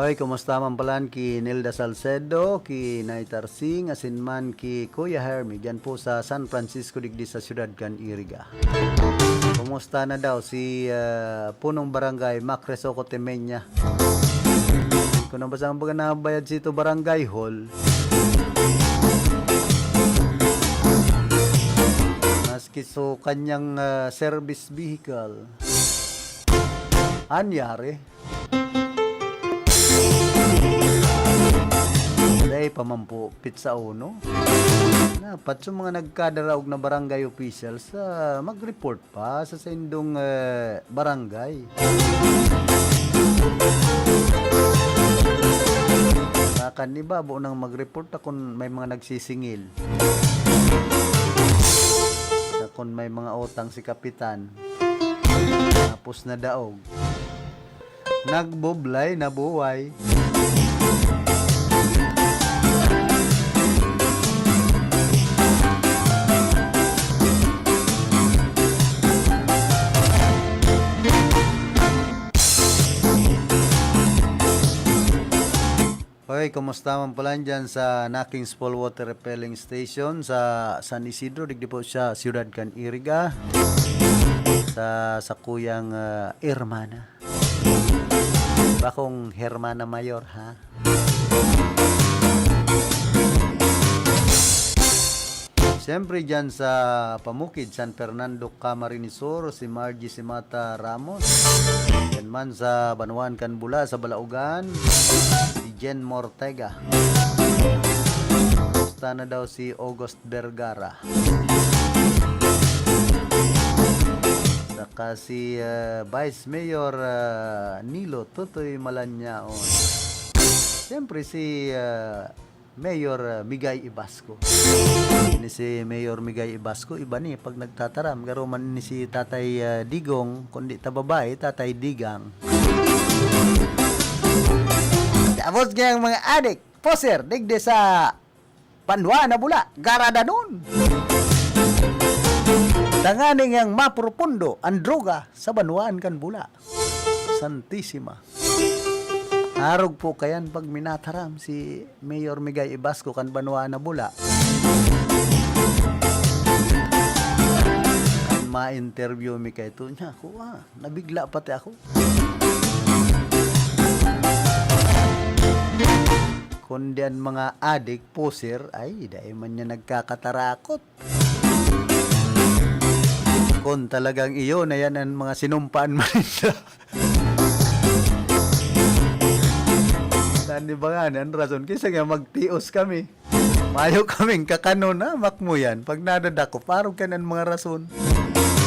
Hoy, kumusta man palan ki Nilda Salcedo, ki Nay Tarsing, asin man ki Kuya Hermie, dyan po sa San Francisco, digdi sa siyudad kan Iriga. Kumusta na daw si, ah, punong barangay, Mac Resoco Temenya? Kung nabasa ang baga nabayad sito barangay hall, maski so kanyang, ah, service vehicle, anyari. Dai pa man po, pizza uno. Dapat sa mga nagkadaraog na barangay officials, ah, mag-report pa sa saindong, eh, barangay. Baka ni babo nang mag-report ta kun may mga nagsisingil. Na kun may mga utang si kapitan. Tapos na daog. Nagbublay na buhay. Hoy, kumusta man pala dyan sa Nakings Fall Water Refilling Station sa San Isidro, digdi po sa siyudad kan Iriga, sa sakuyang, ah, hermana. Bakong hermana mayor, ha? Siyempre, dyan sa Pamukid, San Fernando, Camarines Sur, si Margie Simata Ramos. Yan man sa Banwaan kan Bula, sa Balaogan, si Jen Mortega. Kumusta na daw si August Vergara? Saka si, ah, Vice Mayor, ah, Nilo Totoy Malanyaon. Siyempre si, ah, Mayor, ah, Migay Ibasco. Ini si Mayor Migay Ibasco, iba ni pag nagtataram. Garo man ni si Tatay, ah, Digong, kundi ta babae, Tatay Digang. Tapos kayang mga adik, poser, digdi sa Banwaan na Bula, garadanon. Tanganing yang mapropundo ang droga sa Banwaan kan Bula. Santisima. Arog po kayan pag minataram si Mayor Migay Ibasco kan Banwaan na Bula. Kan ma-interview mi kay to niya, kuha. Nabigla pati ako. Kundi an mga adik, poser, ay, dai man niya nagkakatarakot. Kun talagang iyo na yan an mga sinumpaan mo ninda. Tani ba nga, an rason? Kaysa nga magtios kami. Mayo kaming kakanon, ha? Makmo yan. Pag nadadakop, arog kan an mga rason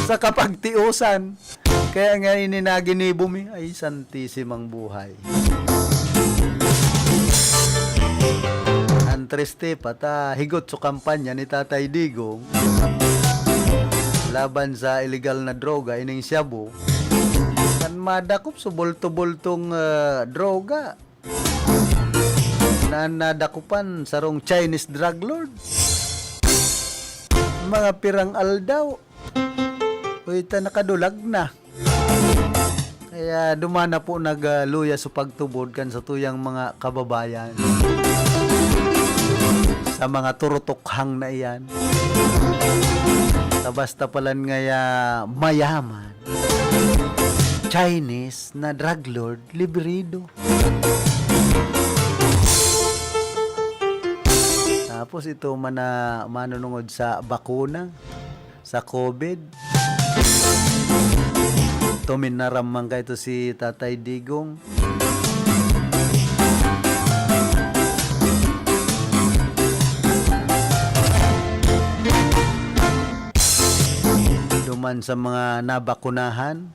sa kapagtiosan. Kaya nga ini na ginibo mi, ay santisimang buhay. Ang triste pa ta, higot sa kampanya ni Tatay Digong laban sa illegal na droga, ining shabu. Kan madakop sa bulto-bultong, ah, droga. Na nadakupan sarong Chinese drug lord. Mga pirang aldaw. Uy, ta nakadulag na. Kaya duman na po nagluya sa pagtubod kan sa tuyang mga kababayan. Sa mga turutokhang na iyan. Sa basta palan ngaya mayaman. Chinese na drug lord, librido. Tapos ito man na manunungod sa bakuna, sa COVID. Tuminaram man kaito si Tatay Digong. Duman sa mga nabakunahan,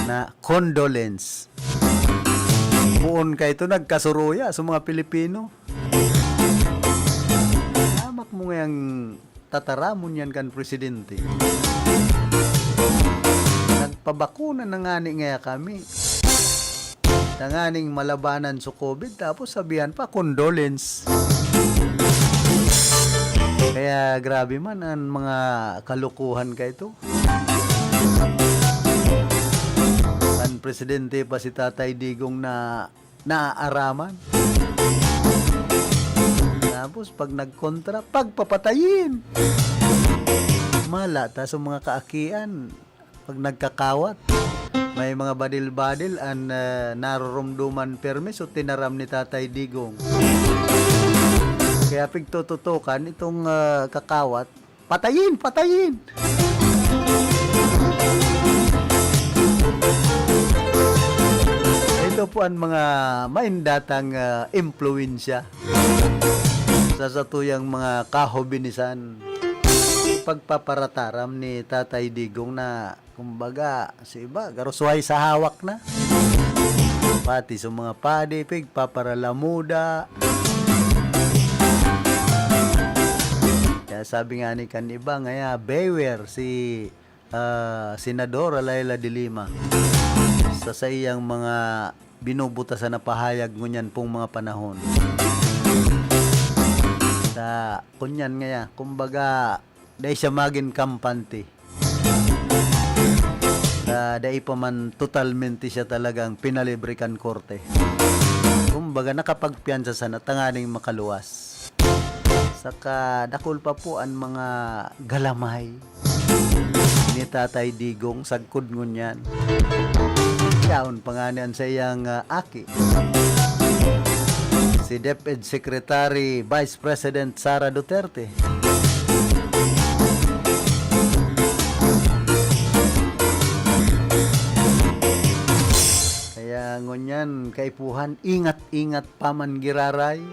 na condolence. Poon kaito nagkasuruya sa mga Pilipino. Hamak mo ngayang tataramon yan kan presidente. Nagpabakuna na ngani ngaya kami. Tanganing malabanan sa COVID, tapos sabihan pa, condolence. Kaya grabe man ang mga kalokohan kaito. Kan presidente pa si Tatay Digong na naaaraman. Tapos pag nagkontra, pagpapatayin. Mala ta sa mga kaakian, pag nagkakawat, may mga badil-badil an, ah, naroromdoman permi, so tinaram ni Tatay Digong. Kaya pigtututukan itong, ah, kakawat, patayin, patayin! Ito po ang mga maindatang, ah, impluwensya sa satuyang mga kahobinisan. Pagpaparataram ni Tatay Digong na, kumbaga, si iba, garo suhay sa hawak na. Pati sa mga padi, pigpaparalamuda. Kaya sabi nga ni kan iba, ngaya, beware si, ah, Senadora Leila de Lima sa saiyang mga binubutasan na pahayag ngunyan pong mga panahon. Sa, kunyan ngaya, kumbaga, dai siya magin kampante. Sa dai pa man totalmente siya talagang pinalibre kan korte. Kumbaga, nakapagpiyansa sana tanganing makaluwas. Saka dakul pa po an mga galamay ni Tatay Digong sagkod ngunyan. Yaon pa ngani an saiyang, ah, aki, si DepEd Secretary Vice President Sara Duterte. Kaya ngunyan, kaipuhan, ingat-ingat pa man giraray.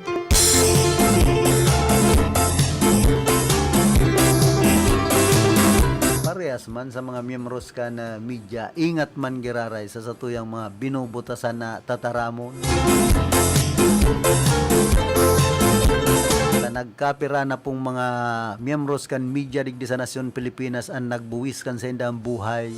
Parehas man sa mga miyembros kan media, ingat man giraray sa satuyang mga binubutasan na tataramon. Sa nagkapira na pong mga miyembros kan media digdi sa nasyon Pilipinas an nagbuwis kan saindang buhay.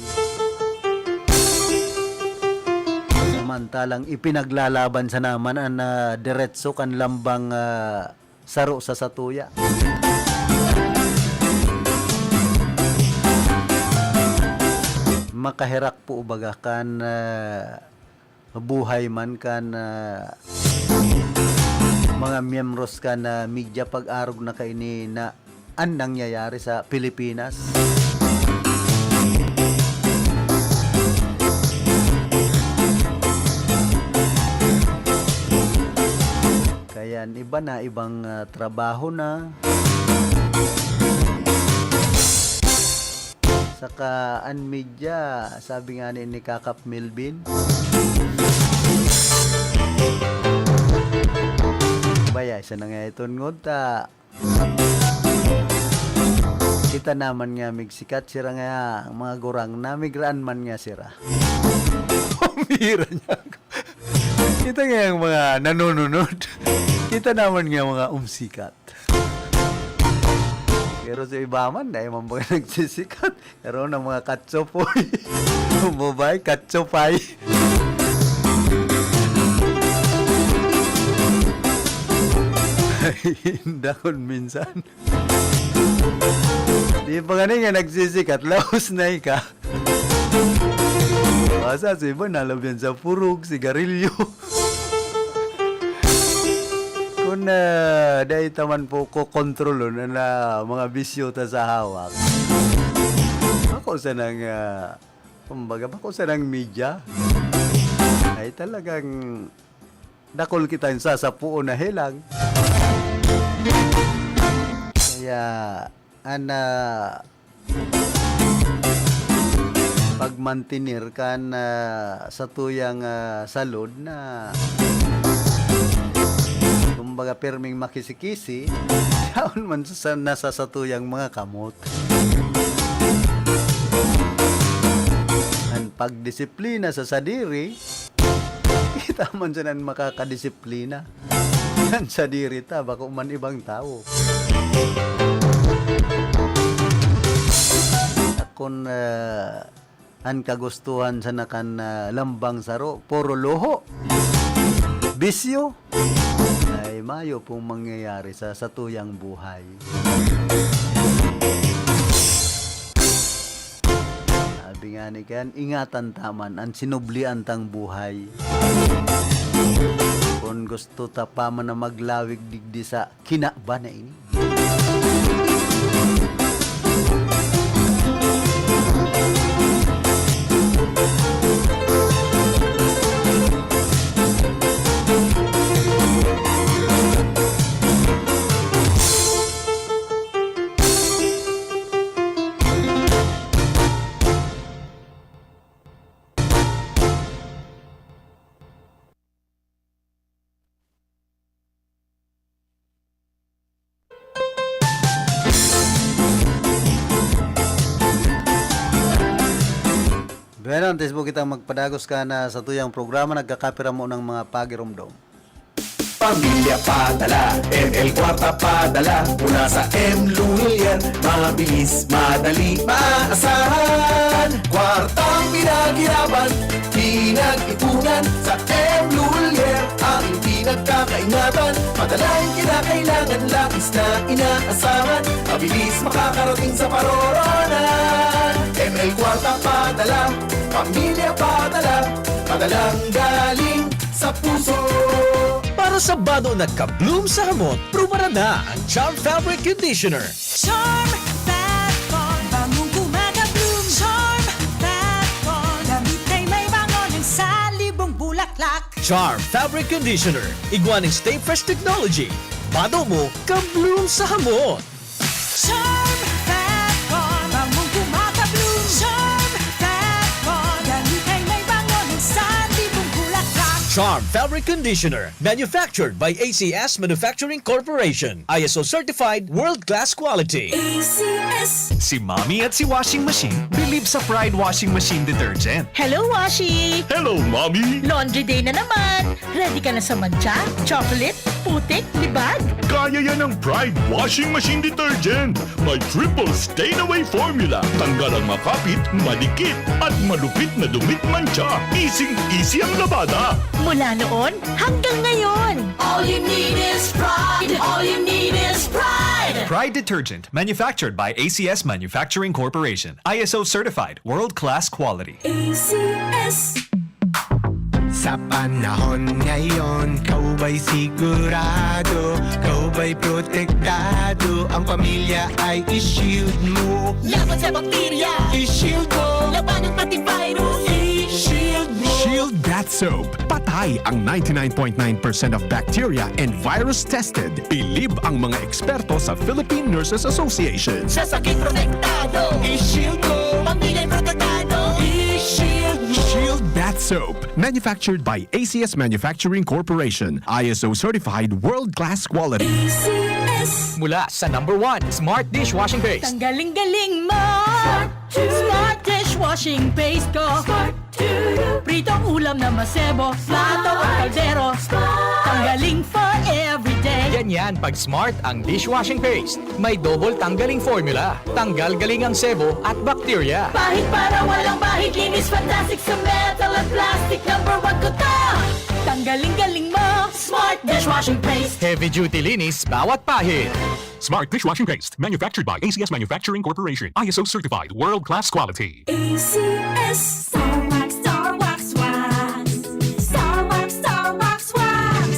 Samantalang ipinaglalaban sana man an, ah, diretso kan lambang, ah, saro sa satuya. Makaherak po, baga, kan, ah, buhay man kan, ah, mga miyembros kan, ah, media pag-arog na kaini na an nangyayari sa Pilipinas. Kaya iba na, ibang, ah, trabaho na. Saka an media, sabi nga ni, ni Kakap Melvin, baya, isa na nga iton ngunta. Kita naman nga migsikat sira nga, ang mga gurang na migraan man nga sira. Pambira niya ako. Kita nga yung mga nanununod. Kita naman nga mga umsikat. Pero sa iba man, dahil man mga nagsisikat. Pero ng mga katsopoy. Mobile, katsopay. Ay, dakon minsan. Di pa gani nga nagsisikat, laos na ka. Basta sa iba, nalabyan sa purog, sigarilyo. Kung, ah, dai ta man po kokontrolon an, ah, mga bisyo ta sa hawak, bako sanang, ah, kumbaga, bako sanang media, ay talagang dakul kitang sasapuon na helang. Kaya, an, ah, pagmantener kan, ah, satuyang, ah, salud na, kumbaga, pirming makisi-kisi, yaon man sa, na sa satuyang mga kamot. An pagdisiplina sa sadiri, kita man siya nan makakadisiplina. An sadiri ta, bako man ibang tawo. Kun, ah, an kagustuhan sana kan, ah, lambang saro, puro luho, bisyo, ay mayo pong mangyayari sa satuyang buhay. Sabi Sabi nga ni Ken, ingatan ta man an sinublian tang buhay. Kun gusto ta pa man na maglawig digdi sa kinaban na ini. Bueno, antes po kitang magpadagos kan satuyang programa, nagkakapira mo ng mga pagiromdom. Pamilya padala, M L Kwarta padala, mula sa M Lulier, mabilis, madali, maaasahan. Kwartang pinaghirapan, pinag-ipunan, sa M Lulier, ang pinagkakaingatan. Madalang kinakailangan, labis na inaasahan, mabilis makakarating sa paroroonan. M L Kwarta padala, pamilya padala, padalang galing sa puso. Para sa bado nagka-bloom sa hamot, prubaran na ang Charm Fabric Conditioner. Charm Fab Con, bangong gumagabloom. Charm Fab Con, damit ay may bango ng salibong bulaklak. Charm Fabric Conditioner, igwa ning Stay Fresh Technology. Bado mo, ka-bloom sa hamot. Charm Fab Con, bangong gumagabloom. Charm Fab Con, damit ay may bango ng salibong bulaklak. Charm Fabric Conditioner, manufactured by A C S Manufacturing Corporation. I S O certified, world-class quality. A C S. Si Mommy at si Washing Machine believe sa Pride Washing Machine Detergent. Hello, Washi! Hello, Mommy! Laundry day na naman! Ready ka na sa mantsa, chocolate, putik, libag? Kaya yan ng Pride Washing Machine Detergent. May triple stain away formula. Tanggal ang makapit, madikit, at malupit na dumi at mantsa. Easy-easy ang labada. Mula noon hanggang ngayon. All you need is Pride. All you need is Pride. Pride Detergent, manufactured by A C S Manufacturing Corporation. I S O certified, world-class quality. A C S. Sa panahon ngayon, ikaw ba'y sigurado? Ikaw ba'y protektado? Ang pamilya ay i-shield mo. Laban sa bakterya, i-shield mo. Labanan pati virus, i-shield mo. Shield Bath Soap. Patay ang ninety-nine point nine percent of bacteria and virus tested. Bilib ang mga eksperto sa Philippine Nurses Association. Sa sakit protektado, i-shield mo. Pamilya protektado, i-shield mo. Shield Bath Soap. Manufactured by A C S Manufacturing Corporation. I S O certified, world-class quality. A C S. Mula sa number one, Smart Dishwashing Paste. Tanggaling-galing mo! Smart Dishwashing Paste ko. Smart Pritong ulam na masebo, plato o kaldero. Tanggaling for everyday. Ganyan pag Smart ang dishwashing paste. May double tanggaling formula. Tanggal galing ang sebo at bakterya. Pahid para walang bahid, linis fantastic sa metal at plastic. Number one ko to. Tanggaling galing mo, Smart Dishwashing Paste. Heavy duty linis bawat pahid. Smart Dishwashing Paste, manufactured by A C S Manufacturing Corporation. I S O certified, world-class quality. A C S. Star Wax, Star Wax, Wax. Star Wax, Star Wax, Wax.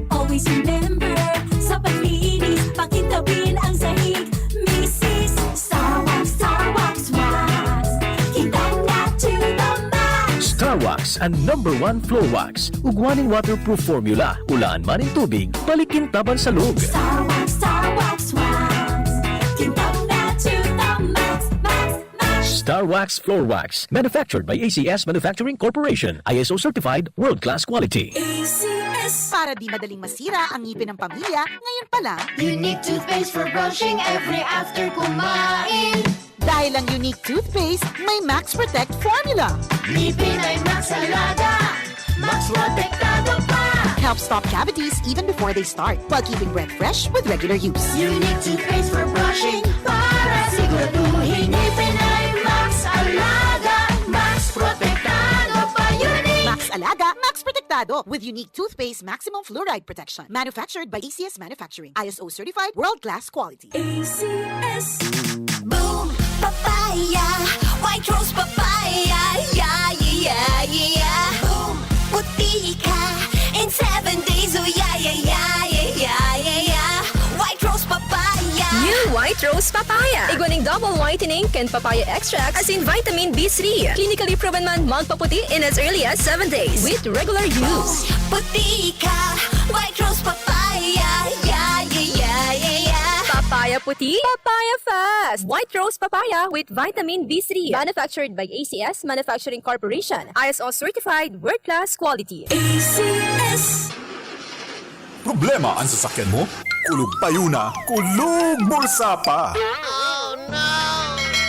Always remember, sa paglinis, pakintabin ang sahig. Misis, Star Wax, Star Wax, Wax. Kintab na to the max. Star Wax, ang number one floor wax. Ugwa nin waterproof formula, ulaan man nin tubig, balik kintaban sa log. Star Wax, Star Wax, Wax. Kintab na to the max, max, max. Star Wax Floor Wax, manufactured by A C S Manufacturing Corporation, I S O certified, world-class quality. A C S. Para di madaling masira ang ngipin ng pamilya, ngayon pa lang. Unique toothpaste for brushing every after kumain. Dahil ang Unique Toothpaste may Max Protect Formula. Ngipin ay Max Alaga, Max Protektado pa. Helps stop cavities even before they start, while keeping breath fresh with regular use. Unique Toothpaste for brushing para siguraduhin ngipin ay Max Alaga, Max Protektado pa. Unique! Max Alaga, Max Protektado. With Unique Toothpaste Maximum Fluoride Protection. Manufactured by A C S Manufacturing. I S O certified, world-class quality. A C S. Boom! Papaya! White Rose Papaya! Papaya. Igwa ning double whitening kan papaya extract asin vitamin B three. Clinically proven man magpaputi in as early as seven days with regular use. Puti ka, White Rose Papaya. Yeah, yeah, yeah, yeah, yeah. Papaya puti, papaya fast. White Rose Papaya with vitamin B three. Manufactured by A C S Manufacturing Corporation. I S O certified, world-class quality. A C S. Problema an sasakyan mo? Kulog payo na, kulog bulsa pa!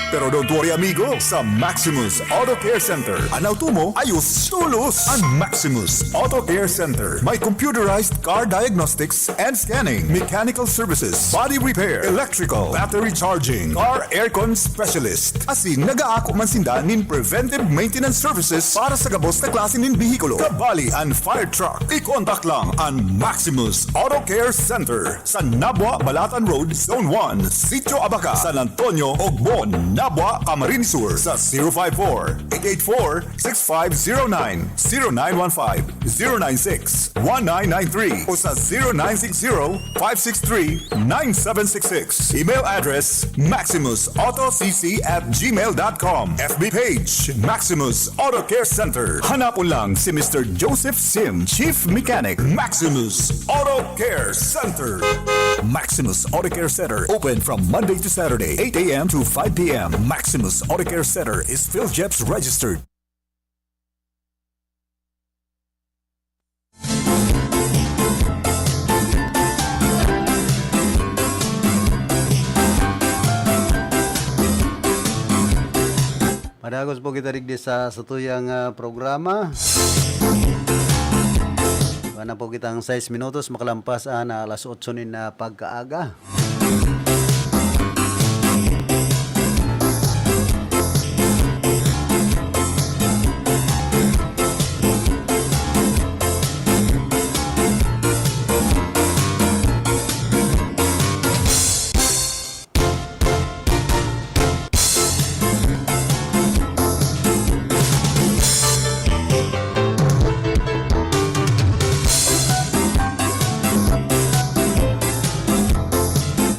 Pero don't worry, amigo. Sa Maximus Auto Care Center, an auto mo, ayos tolos! An Maximus Auto Care Center may computerized car diagnostics and scanning, mechanical services, body repair, electrical, battery charging, car aircon specialist. Asin nag-aako man sinda nin preventive maintenance services para sa gabos na klase nin behikulo, kabali an fire truck. I-contact lang an Maximus Auto Care Center sa Nabua, Balatan Road, Zone one, Sitio Abaca, San Antonio, Ogbon, Nabua, Camarines Sur, sa zero five four, eight eight four, six five zero nine, zero nine one five, zero nine six, one nine nine three o sa zero nine six zero, five six three, nine seven six six. Email address, maximus auto c c at gmail dot com. F B page, Maximus Auto Care Center. Hanapon lang si Mister Joseph Sim, Chief Mechanic, Maximus Auto Care Center. Maximus Auto Care Center, open from Monday to Saturday, eight a m to five p m. Maximus Auto Care Center is PhilGEPS registered. Madagos po kita digdi sa satuyang, ah, programa. Wala na po kitang sais minutos makalampas an alas otso nin, ah, pagkaaga.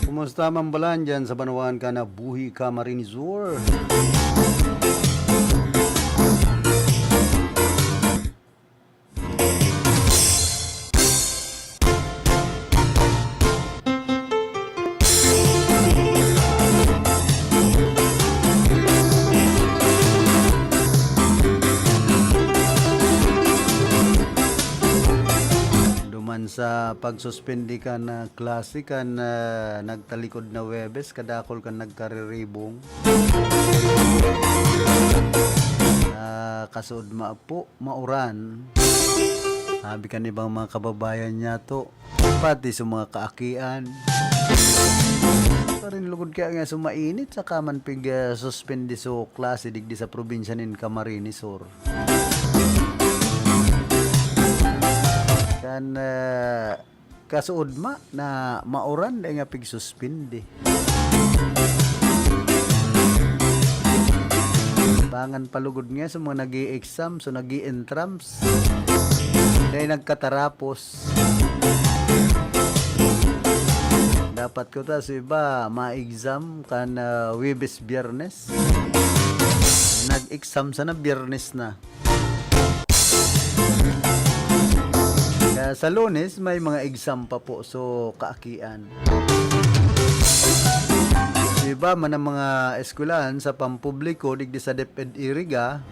Kumusta man balan diyan sa banwaan kan Nabuhi, Camarines Sur? Duman sa pagsuspindi kan, ah, klase kan, ah, nagtalikod na Huwebes, kadakul kan nagkariribong. Ah, kasuodma po, mauran. Sabi kan ibang mga kababayan niyato, pati sa mga kaakian. Parin lugod kaya nga sumainit, saka man pig, ah, suspindi so klase digdi sa probinsya nin Camarines Sur. Kan, ah, kasuodma na mauran, dai nga pigsuspindi. Bangan palugod nga sa mga nag-i-exam, so nag-i-entrams. Dai nagkatarapos. Dapat ko ta, so iba, ma-exam kan, ah, Huwebes, Biyernes. Nag-exam sana, Biyernes na. Kaya sa Lunes, may mga exam pa po. So, kaakian. Iba man ang mga eskwelahan sa pampubliko, digdi sa DepEd Iriga,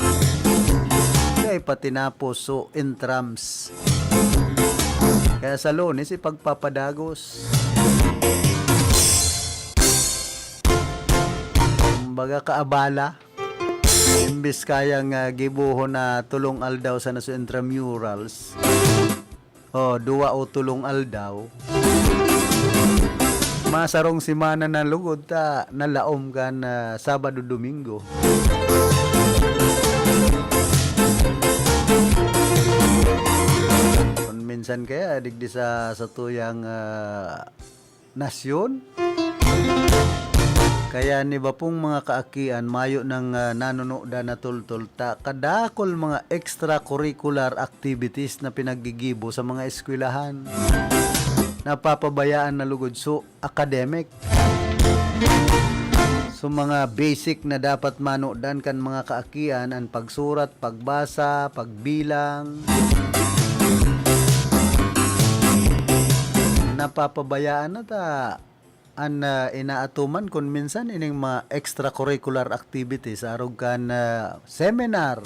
kaya patinapos, so, entrams. Kaya sa Lunes, ipagpapadagos. Kumbaga, kaabala. Imbis kayang, ah, gibohon na tolong aldaw sana sa intramurals, o duwa o tolong aldaw, masarong semana na lugod ta nalaom kan, ah, Sabado, Domingo. Kun minsan kaya, digdi sa, sa tuyang, ah, nasyon. Kaya an iba pong mga kaakian, mayo nang, ah, nanunuda na tultol ta kadakul mga extracurricular activities na pinaggigibo sa mga eskwelahan. Napapabayaan na lugod so academic. So, mga basic na dapat manudan kan mga kaakian, an pagsurat, pagbasa, pagbilang. Napapabayaan na ta an, ah, inaatuman kun minsan ining mga extracurricular activities, arog kan, ah, seminar.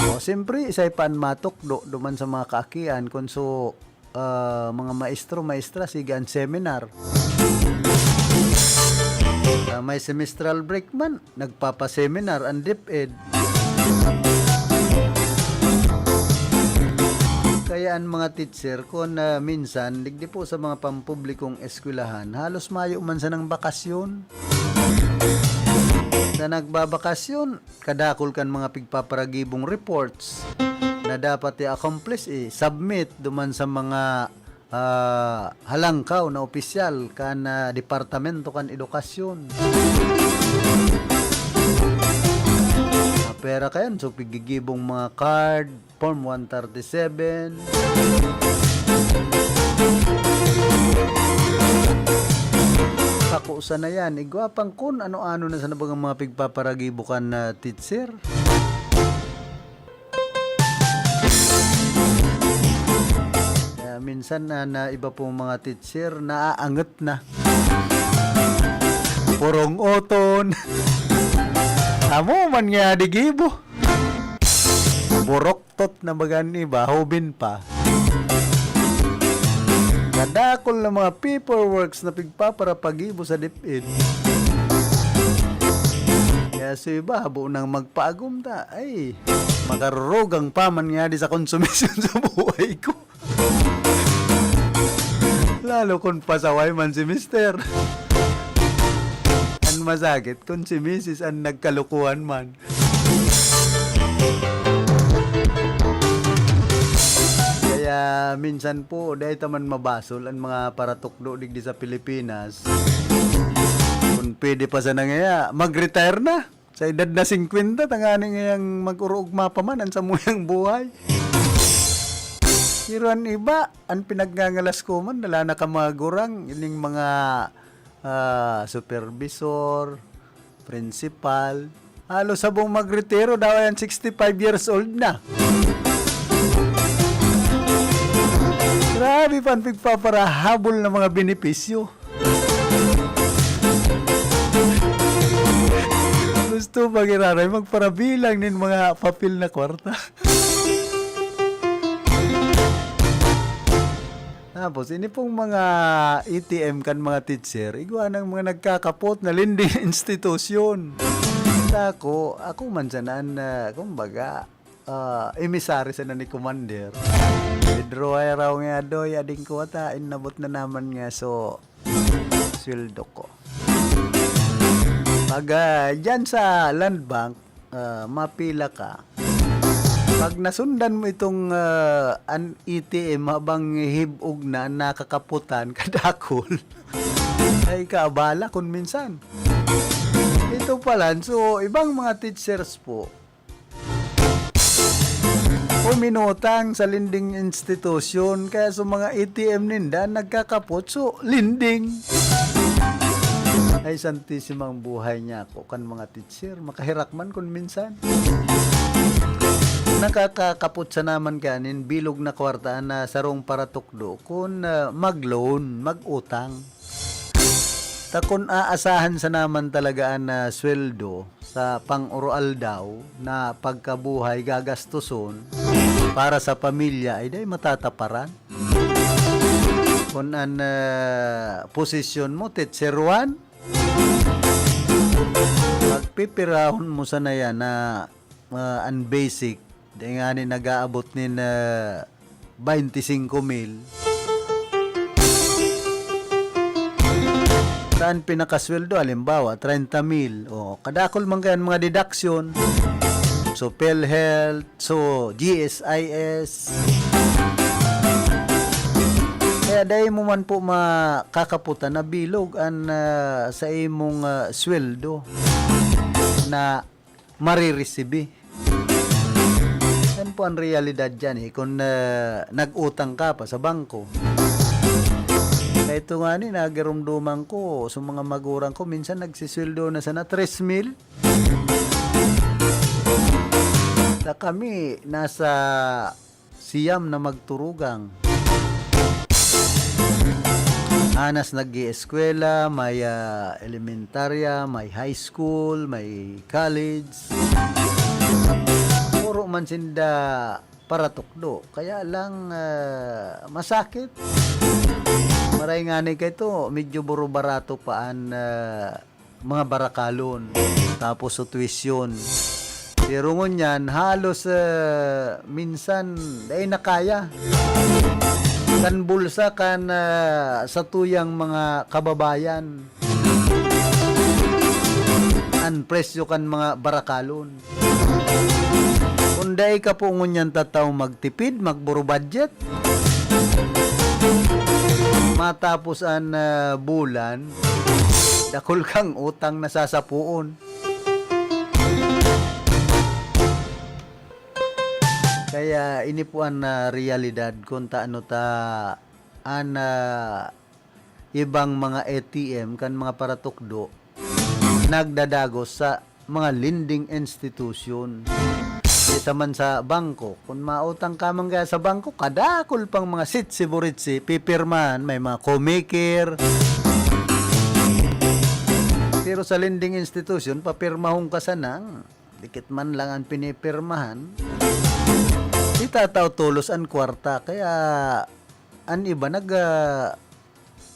O, siyempre, isay pa an matukdo duman sa mga kaakian kun so, ah, mga maestro, maestra, sige an seminar. Ah, may semestral break man, nagpapa-seminar an DepEd. Kaya an mga teacher, kun, ah, minsan, digdi po sa mga pampublikong eskwelahan, halos mayo man sanang bakasyon. Sa nagbabakasyon, kadakul kan mga pigpaparagibong reports na dapat i-accomplish, i-submit duman sa mga, ah, halangkaw na opisyal kan, ah, Departamento kan Edukasyon. Ah, pera kayan, so pigigibong mga card, Form one thirty-seven. Pakusa na yan. Igwa pang kun ano-ano na sa nabang mga pigpaparagibo kan, ah, teacher. Kaya minsan, ah, na iba pong mga teacher, naaangot na. Purong oton. Amo man nga di gibo. Buroktot na baga an iba, hubin pa. Kadakul na mga paperworks na pigpaparapagibo sa DepEd. Kaya sa iba, habo nang magpaagom ta. Ay, makarurugang pa man nga di sa konsumisyon sa buhay ko. Lalo kun pasaway man si mister. An masakit kun si misis an nagkalukuhan man. Kaya minsan po, dai ta man mabasol an mga paratukdo digdi sa Pilipinas. Kun pwede pa sana ngaya, mag-retire na. Sa edad na singkwenta, tangani ngayang mag-uruog mapa man an samuyang buhay. Pero an iba, an pinagngangalas ko man, dala na ka mga gurang, ining mga, ah, supervisor, principal. Halos sabong magretiro daw yan, sixty-five years old na. Grabe pa an pigpaparahabol na mga benepisyo. Gusto pa giraray magparabilang nin mga papel na kwarta. Tapos, ini pong mga A T M kan mga teacher, igwa ng mga nagkakapot na lending institution. Sa ako, ako man sana an, ah, kumbaga, ah, emisary sana ni Commander. Withdraw ay raw nga, "Doy, ading ko ata, inabot na naman nga, so, sweldo ko." Pag, ah, dyan sa Land Bank, ah, mapila ka. Pag nasundan mo itong, ah, an A T M habang hib-og na, nakakaputan, kadakol, ay kaabala kun minsan. Ito pala, so, ibang mga teachers po, uminutang sa lending institution, kaya sa mga A T M ninda, nagkakapot, so, lending. Ay, santisimang buhay niya ako, kan mga teacher, makahirak man kun minsan. Nakakakapot sana man kanin, bilog na kwarta na sarong paratukdo kun, ah, mag-loan, mag-utang. Ta kun aasahan sana man talaga an, ah, sweldo sa pang-oroaldaw na pagkabuhay gagastoson para sa pamilya, ay dai matataparan. Kun an, ah, posisyon mo, teacher one, pagpipirahon mo sana yan na, ah, an basic, di ngani nag-aabot nin, ah, baynte singko mil. Saan pinakasweldo? Halimbawa, treinta mil. O, kadakol man kayan mga deduction. So, PhilHealth, so, G S I S. Kaya dai mo man po makakaputan na bilog an, ah, sa imong, ah, sweldo na mariresibi. Yan po ang realidad dyan eh. Kung, ah, nag-utang ka pa sa bangko, Ito nga ni, nagirumduman ko, sa mga magurang ko, minsan nagsisweldo na sana tres mil. Sa kami, nasa siyam na magturugang. Anas nag-ieskwela, may, ah, elementarya, may high school, may college. Puro man sinda paratukdo. Kaya lang, ah, masakit. Maray nga ni kaito, medyo buro-barato pa an, ah, mga barakalon. Tapos sa tuition. Pero ngunyan, halos, ah, minsan, dai na kaya. Kan bulsa kan, ah, satuyang mga kababayan. An presyo kan mga barakalon. Kung dai ka po ngunyan tataw magtipid, magburo budget, matapos an, ah, bulan, dakul kang utang na sasapuon. Kaya ini po an, ah, realidad kung taano ta an, ah, ibang mga A T M kan mga paratukdo nagdadagos sa mga lending institution. Kaysa man sa bangko, kun mautang ka man kaya sa bangko, kadakul pang mga sitsi-buritsi, pipirmahan, may mga komeker. Pero sa lending institution, papirmahon ka sanang dikit man lang an pinipirmahan. Di tatao tolos an kwarta, kaya an iba nag, ah,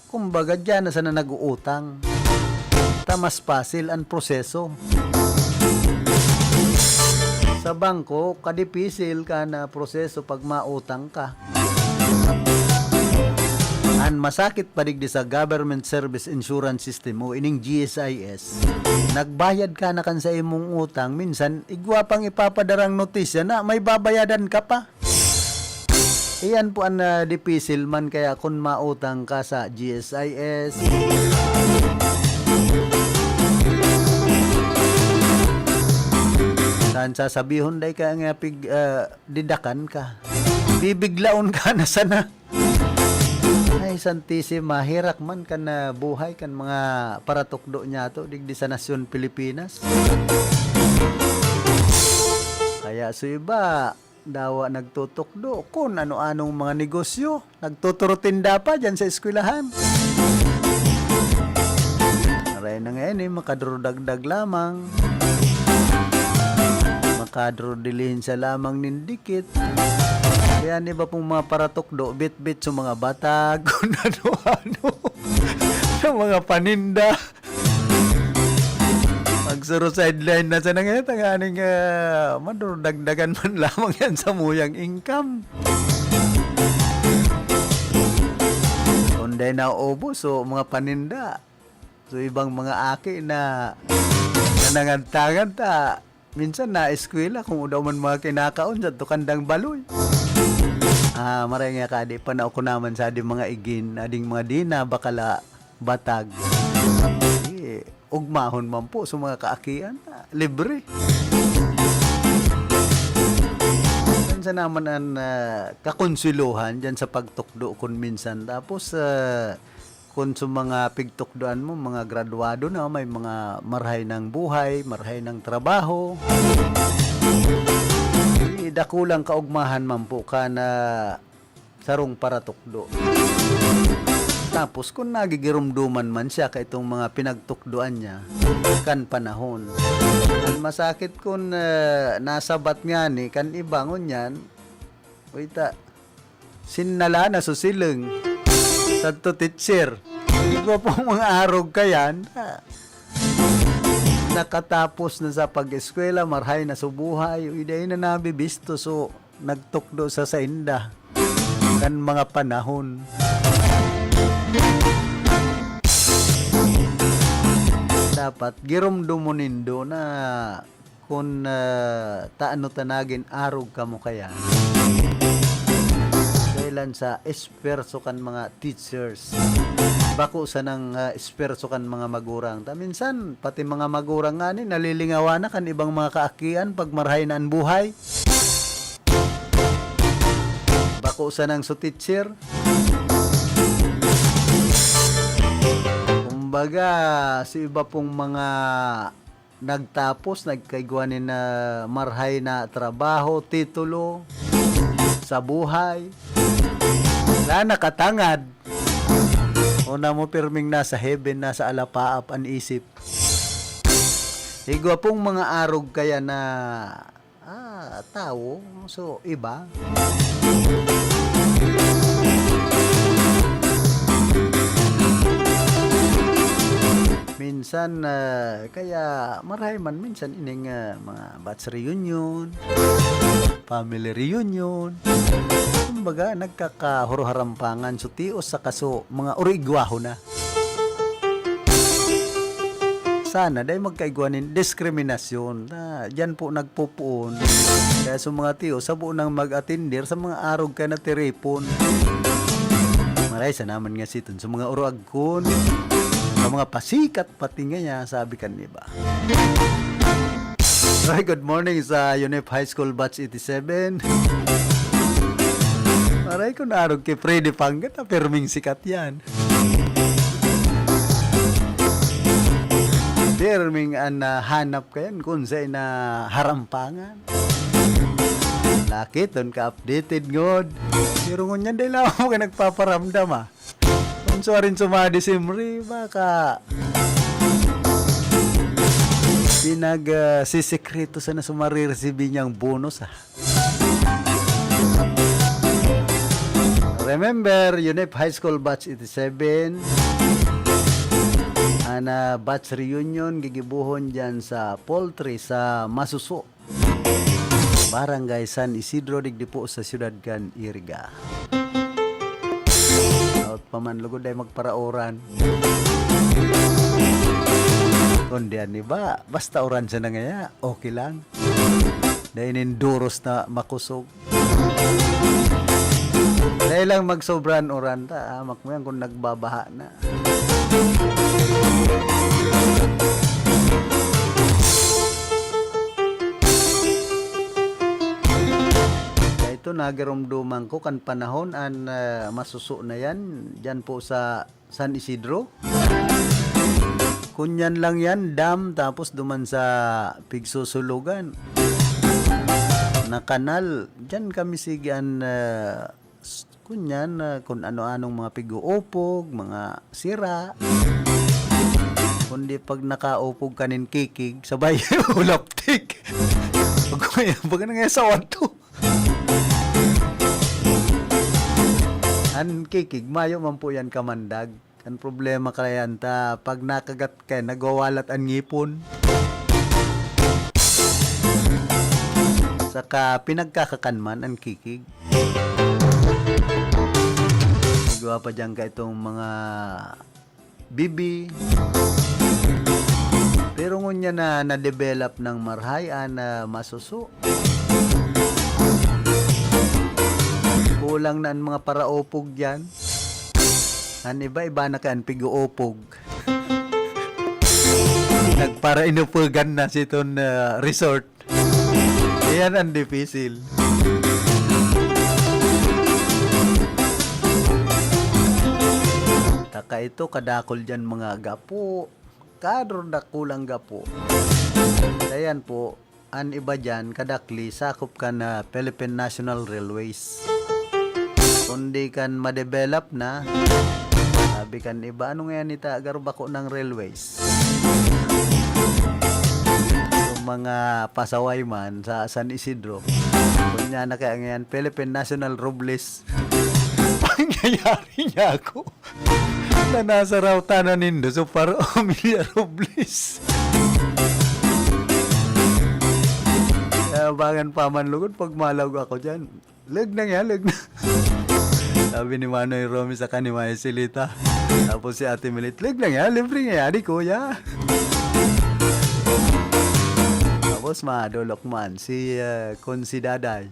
kumbaga, diyan na sana nag-uutang. Ta mas pasil an proseso. Sa bangko, kadipisil kan proseso pag mautang ka. An masakit pa digdi sa Government Service Insurance System o ining G S I S, nagbayad ka na kan sa imong utang, minsan igwa pang ipapadarang notisya na may babayadan ka pa. Iyan po an, ah, dipisil man kaya kun mautang ka sa G S I S. Saan sasabihon, dai ka nga pig-, ah, didakan ka. Bibiglaon ka na sana. Ay, Santisima, herak man kan, ah, buhay kan mga paratukdo niyato digdi sa nasyon Pilipinas. Kaya sa iba, dawa nagtutukdo kun ano-anong mga negosyo. Nagtuturutinda pa diyan sa eskwelahan. Aray na ngayon eh, makadrodagdag lamang. Makadrodilihin siya lamang nin dikit. Kaya an iba pong mga paratukdo, bitbit sa mga batag, kung ano-ano. Sa mga paninda. Magsuro sideline na siya na ngayon, tanganing, ah, madurdagdagan man lamang yan sa muyang income. Kung dai naubos, so, mga paninda. So, ibang mga aki na nanangantangan ta, minsan na eskwela, kung udaw man mga kinakaon, sa tukandang baloy. Ah, maray nga ka, di pa na ako naman sa ading mga igin, ading mga di na bakala batag. Eh, ugmahon man po sa mga kaakian, ah, libre. Minsan naman an, ah, kakonsulohan dyan sa pagtukdo kun minsan. Tapos, ah, kun sa mga pigtukdoan mo, mga graduado na, may mga marhay ng buhay, marhay ng trabaho. Eh, dakulang kaugmahan man po ka na sarong paratukdo. Tapos kun nagigirumduman man siya kaitong mga pinagtukdoan niya kan panahon. An masakit kun, eh, nasabat ngani kan iba ngunyan, uy ta, sinala na so sileng. Sadto teacher. Igwa pong mga arog kayan. Nakatapos na sa pag-eskwela, marhay na so buhay, uy, dai na nabibisto so nagtukdo sa sainda kan mga panahon. Dapat giromdomon nindo na kun, ah, ta ano ta nagin arog kamo kaya. Dahilan sa esfuerso kan mga teachers. Bako sanang, ah, esfuerso kan mga magurang. Ta minsan, pati mga magurang ngani, nalilingawan na kan ibang mga kaakian pag marhay na an buhay. Bako sanang so teacher. Baga, si iba pong mga nagtapos, nagkaigwa nin, ah, marhay na trabaho, titulo sa buhay. Wala, nakatangad. Una mo pirming nasa heaven, nasa alapaap an isip. Igwa pong mga arog kaya na, ah, tawo. So, iba. Minsan, ah, kaya marahay man minsan ining, ah, mga batch reunion, family reunion. Kumbaga, nagkakahuruharampangan. So, tios sa kaso, mga urigwaho na. Sana, dai magkaigwa nin diskriminasyon. Na, diyan po nagpupuon. Kaya sa mga tiyo, sabo nang mag-atindir sa mga arog kaya natiripon. Maray sa naman nga siton sa mga uragkon, sa mga pasikat pati ngaya, sabi kan iba. Ay, good morning sa Unip High School Batch eighty-seven. Maray kun arog kay Freddy Pangat, ah, pirming sikat yan. Pirming an, ah, hanap kayan kun sa ina harampangan. Lakiton ka updated ngod. Pero ngunyan, dai lamang ka nagpaparamdam, ah. Kung suwarin sumadi simri, baka pinag, ah, sisikreto sana sa mariresibi niyang bonus, ah. Remember, Unip High School Batch eighty-seven, an, ah, batch reunion gigibohon dyan sa Poultry sa Masuso, Barangay San Isidro, digdi po sa siyudad kan Iriga. Daot pa man lugod ay magparaoran. Kundi an iba, basta oran siya na ngaya, okay lang. Dai nin duros na makosog. Dai lang magsobra an uran ta, ah, makmayan kun nagbabaha na. Kaya ito, nagiromdoman ko kan panahon an, ah, masuso na yan, dyan po sa San Isidro. Kunyan lang yan, dam, tapos duman sa pigsusulugan na kanal. Diyan kami sige an, ah, s-, kunyan, ah, kun ano-anong mga pig-uupog, mga sira. Kundi pag nakaupog ka nin kikig, sabay ulaptik. Pag, pag ano nga sa wato. An kikig, mayo man po yan kamandag. Kan problema kaya yan ta, pag nakagat ka, nagwawalat an ngipon. Saka pinagkakakan man an kikig. Igwa pa diyan ka itong mga bibi. Pero ngunyan na na-develop ng marahay an, ah, masuso. Kulang na an mga paraupog diyan. An iba, iba na kaya an pig-uupog. Nagparainupugan na siton, ah, resort. Iyan an dipisil. Taka ito, kadakol diyan mga gapo. Kadro dakulang gapo. Ayan po, an iba diyan, kadakli, sakop kan, ah, Philippine National Railways. Kundi kan ma-develop na, sabi kan iba, "Ano ngayon ita, garo bako ng railways?" Yung mga pasaway man sa San Isidro, kunya na kaya ngayon, Philippine National Robles. Pangyayari niya ako. Na nasa rawta na nindo, so paro Emilia Robles. Kaya bangan pa man lugod pag malaog ako dyan. Leg na nga, leg na. Sabi ni Manoy Romy sa kani Maya Silita. Tapos si Ate Milit, "Leg na nga, libre nga, di kuya." Tapos madolok man si, eh, Konsi Daday.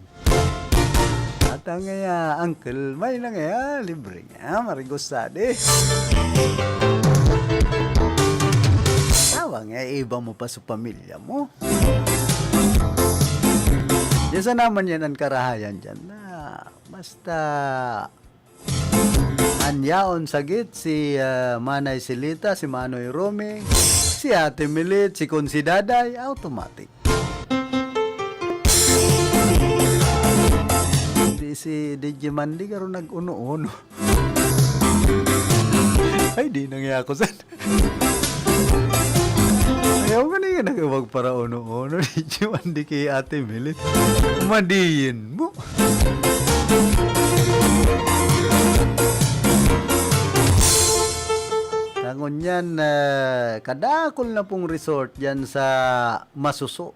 At ang, eh, ah, uncle, may lang, eh, ah, libre nga, marigos sadi. Tawa nga, iba mo pa sa pamilya mo. Diyan sa naman yan ang karahayan dyan na basta An yaon sagit, si, ah, Manay Silita, si Manoy Romy, si Ate Milit, si Konsi Daday, automatic. Di si D J Mandy, garo nag-uno-uno. Ay, di na nga ako san. Ayaw ka na yan, nagawag para uno-uno. D J Mandy kay Ate Milit. Madiin mo. Tangon yan, ah, kadakol na pong resort dyan sa Masuso,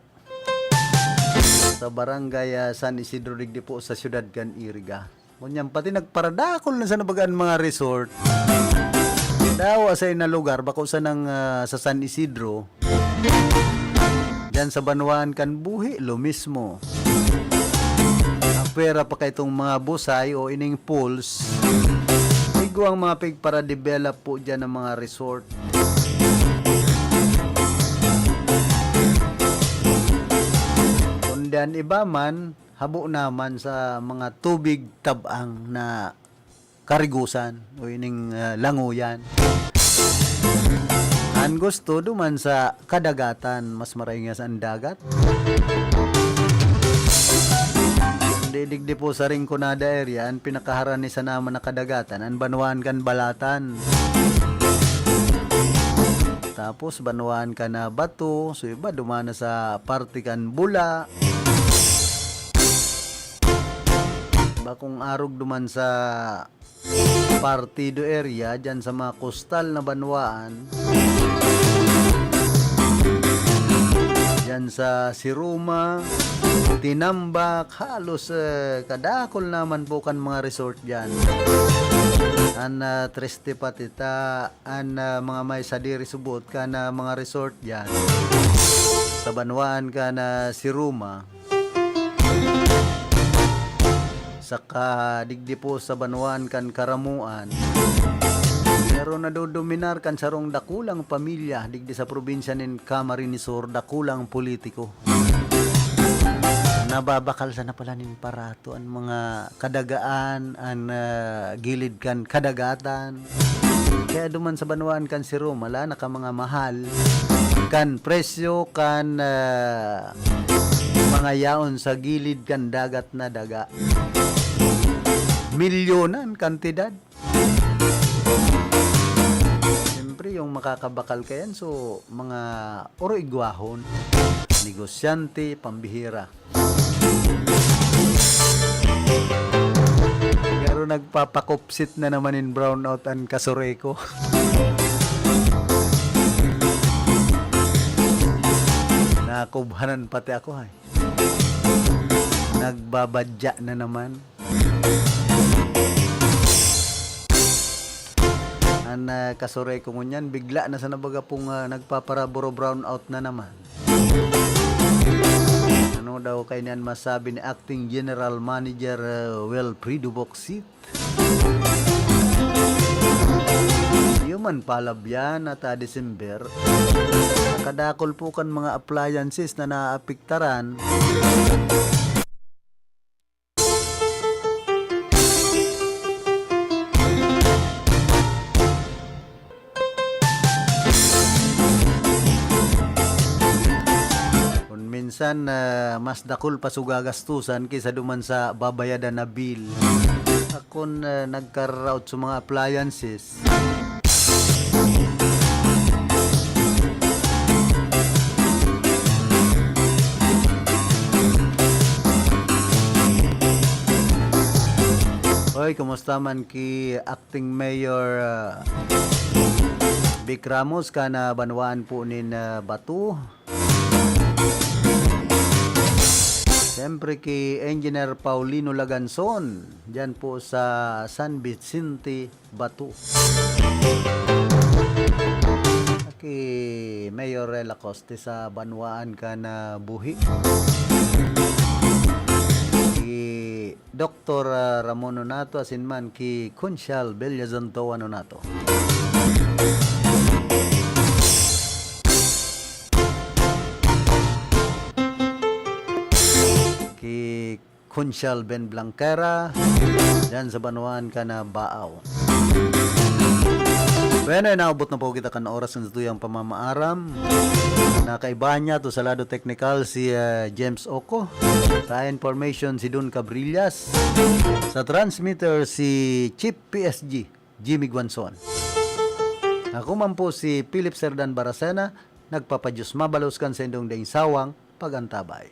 sa barangay, ah, San Isidro, digdi po sa siyudad kan Iriga. Ngunyan, pati nagparadakol na sa nabagaan mga resort. Dawa sa ina lugar, bako sa nang, ah, sa San Isidro. Diyan sa banwaan kan Buhi, lo mismo. Apwera pa kaitong mga busay o ining pools. Igwang mga pigpara-develop po dyan ng mga resort. Kundi an iba man, habo naman sa mga tubig tabang na karigusan o ining, ah, languyan. An gusto duman sa kadagatan, mas maray nga sa dagat. Kundi digdi po sa Rinconada area, an pinakaharani sa naman na kadagatan, an banwaan kan Balatan. Tapos, banwaan kan na Bato, so iba, duman na sa parte kan Bula. Bakong arog duman sa Partido area, dyan sa mga kustal na banwaan. Dyan sa Siruma, Tinambak, halos, eh, kadakol naman po kan mga resort dyan. An, ah, triste pati ta, an, ah, mga may sadiri subot kan, ah, mga resort dyan. Sa banwaan kan na Siruma. Saka digdi po sa banwaan kan Karamuan. Pero nadodominar kan sarong dakulang pamilya digdi sa probinsya nin Camarines Sur, dakulang politiko. Nababakal sana pala nin parato an mga kadagaan, an, ah, gilid kan kadagatan. Kaya duman sa banwaan kan Siruma, lana ka mga mahal kan presyo kan, ah, mga yaon sa gilid kan dagat na daga. Milyonan kantidad. Siyempre, yung makakabakal kayan, so, mga oroigwahon, negosyante, pambihira. Pero nagpapakupsit na naman in brownout an kasureko. Nakubhanan pati ako, ay. Nagbabadya na naman. An, ah, kasureko ngunyan, bigla na sana baga pong, ah, nagpaparaburo brownout na naman. Ano daw kaini an masabi ni Acting General Manager, ah, Wilfredo Bocsit? Iyo man palabyan at, ah, December, kadakol po kan mga appliances na naapektaran. Kun minsan, ah, mas dakul pa so gagastusan kaysa duman sa babayadan na bill. Akon, ah, nagkararaot sa mga appliances. Oy, kumusta man ki Acting Mayor, ah, Vic Ramos, kan, ah, banwaan po nin, ah, Bato? Siyempre ki Engineer Paulino Laganzon, diyan po sa San Vicente, Bato. Ki Mayor Rela Coste sa banwaan kan na Buhi. Ki Doktor, ah, Ramon Nonato, asin man ki Kunsyal Bella Zantoa Nonato. Ki Kunsyal Ben Blanquera, diyan sa banwaan kan na Baaw. Bueno, naabot na po kita kan oras ng tuyang pamamaaram. Nakaibahan niya to sa lado teknikal si ah, James Oco. Sa information si Don Cabrillas. Sa transmitter si Chief P S G, Jimmy Guanzon. Ako man po si Philip Serdan Baracena, nagpapadyos mabalos kan sa indong daing sawang pag-antabay.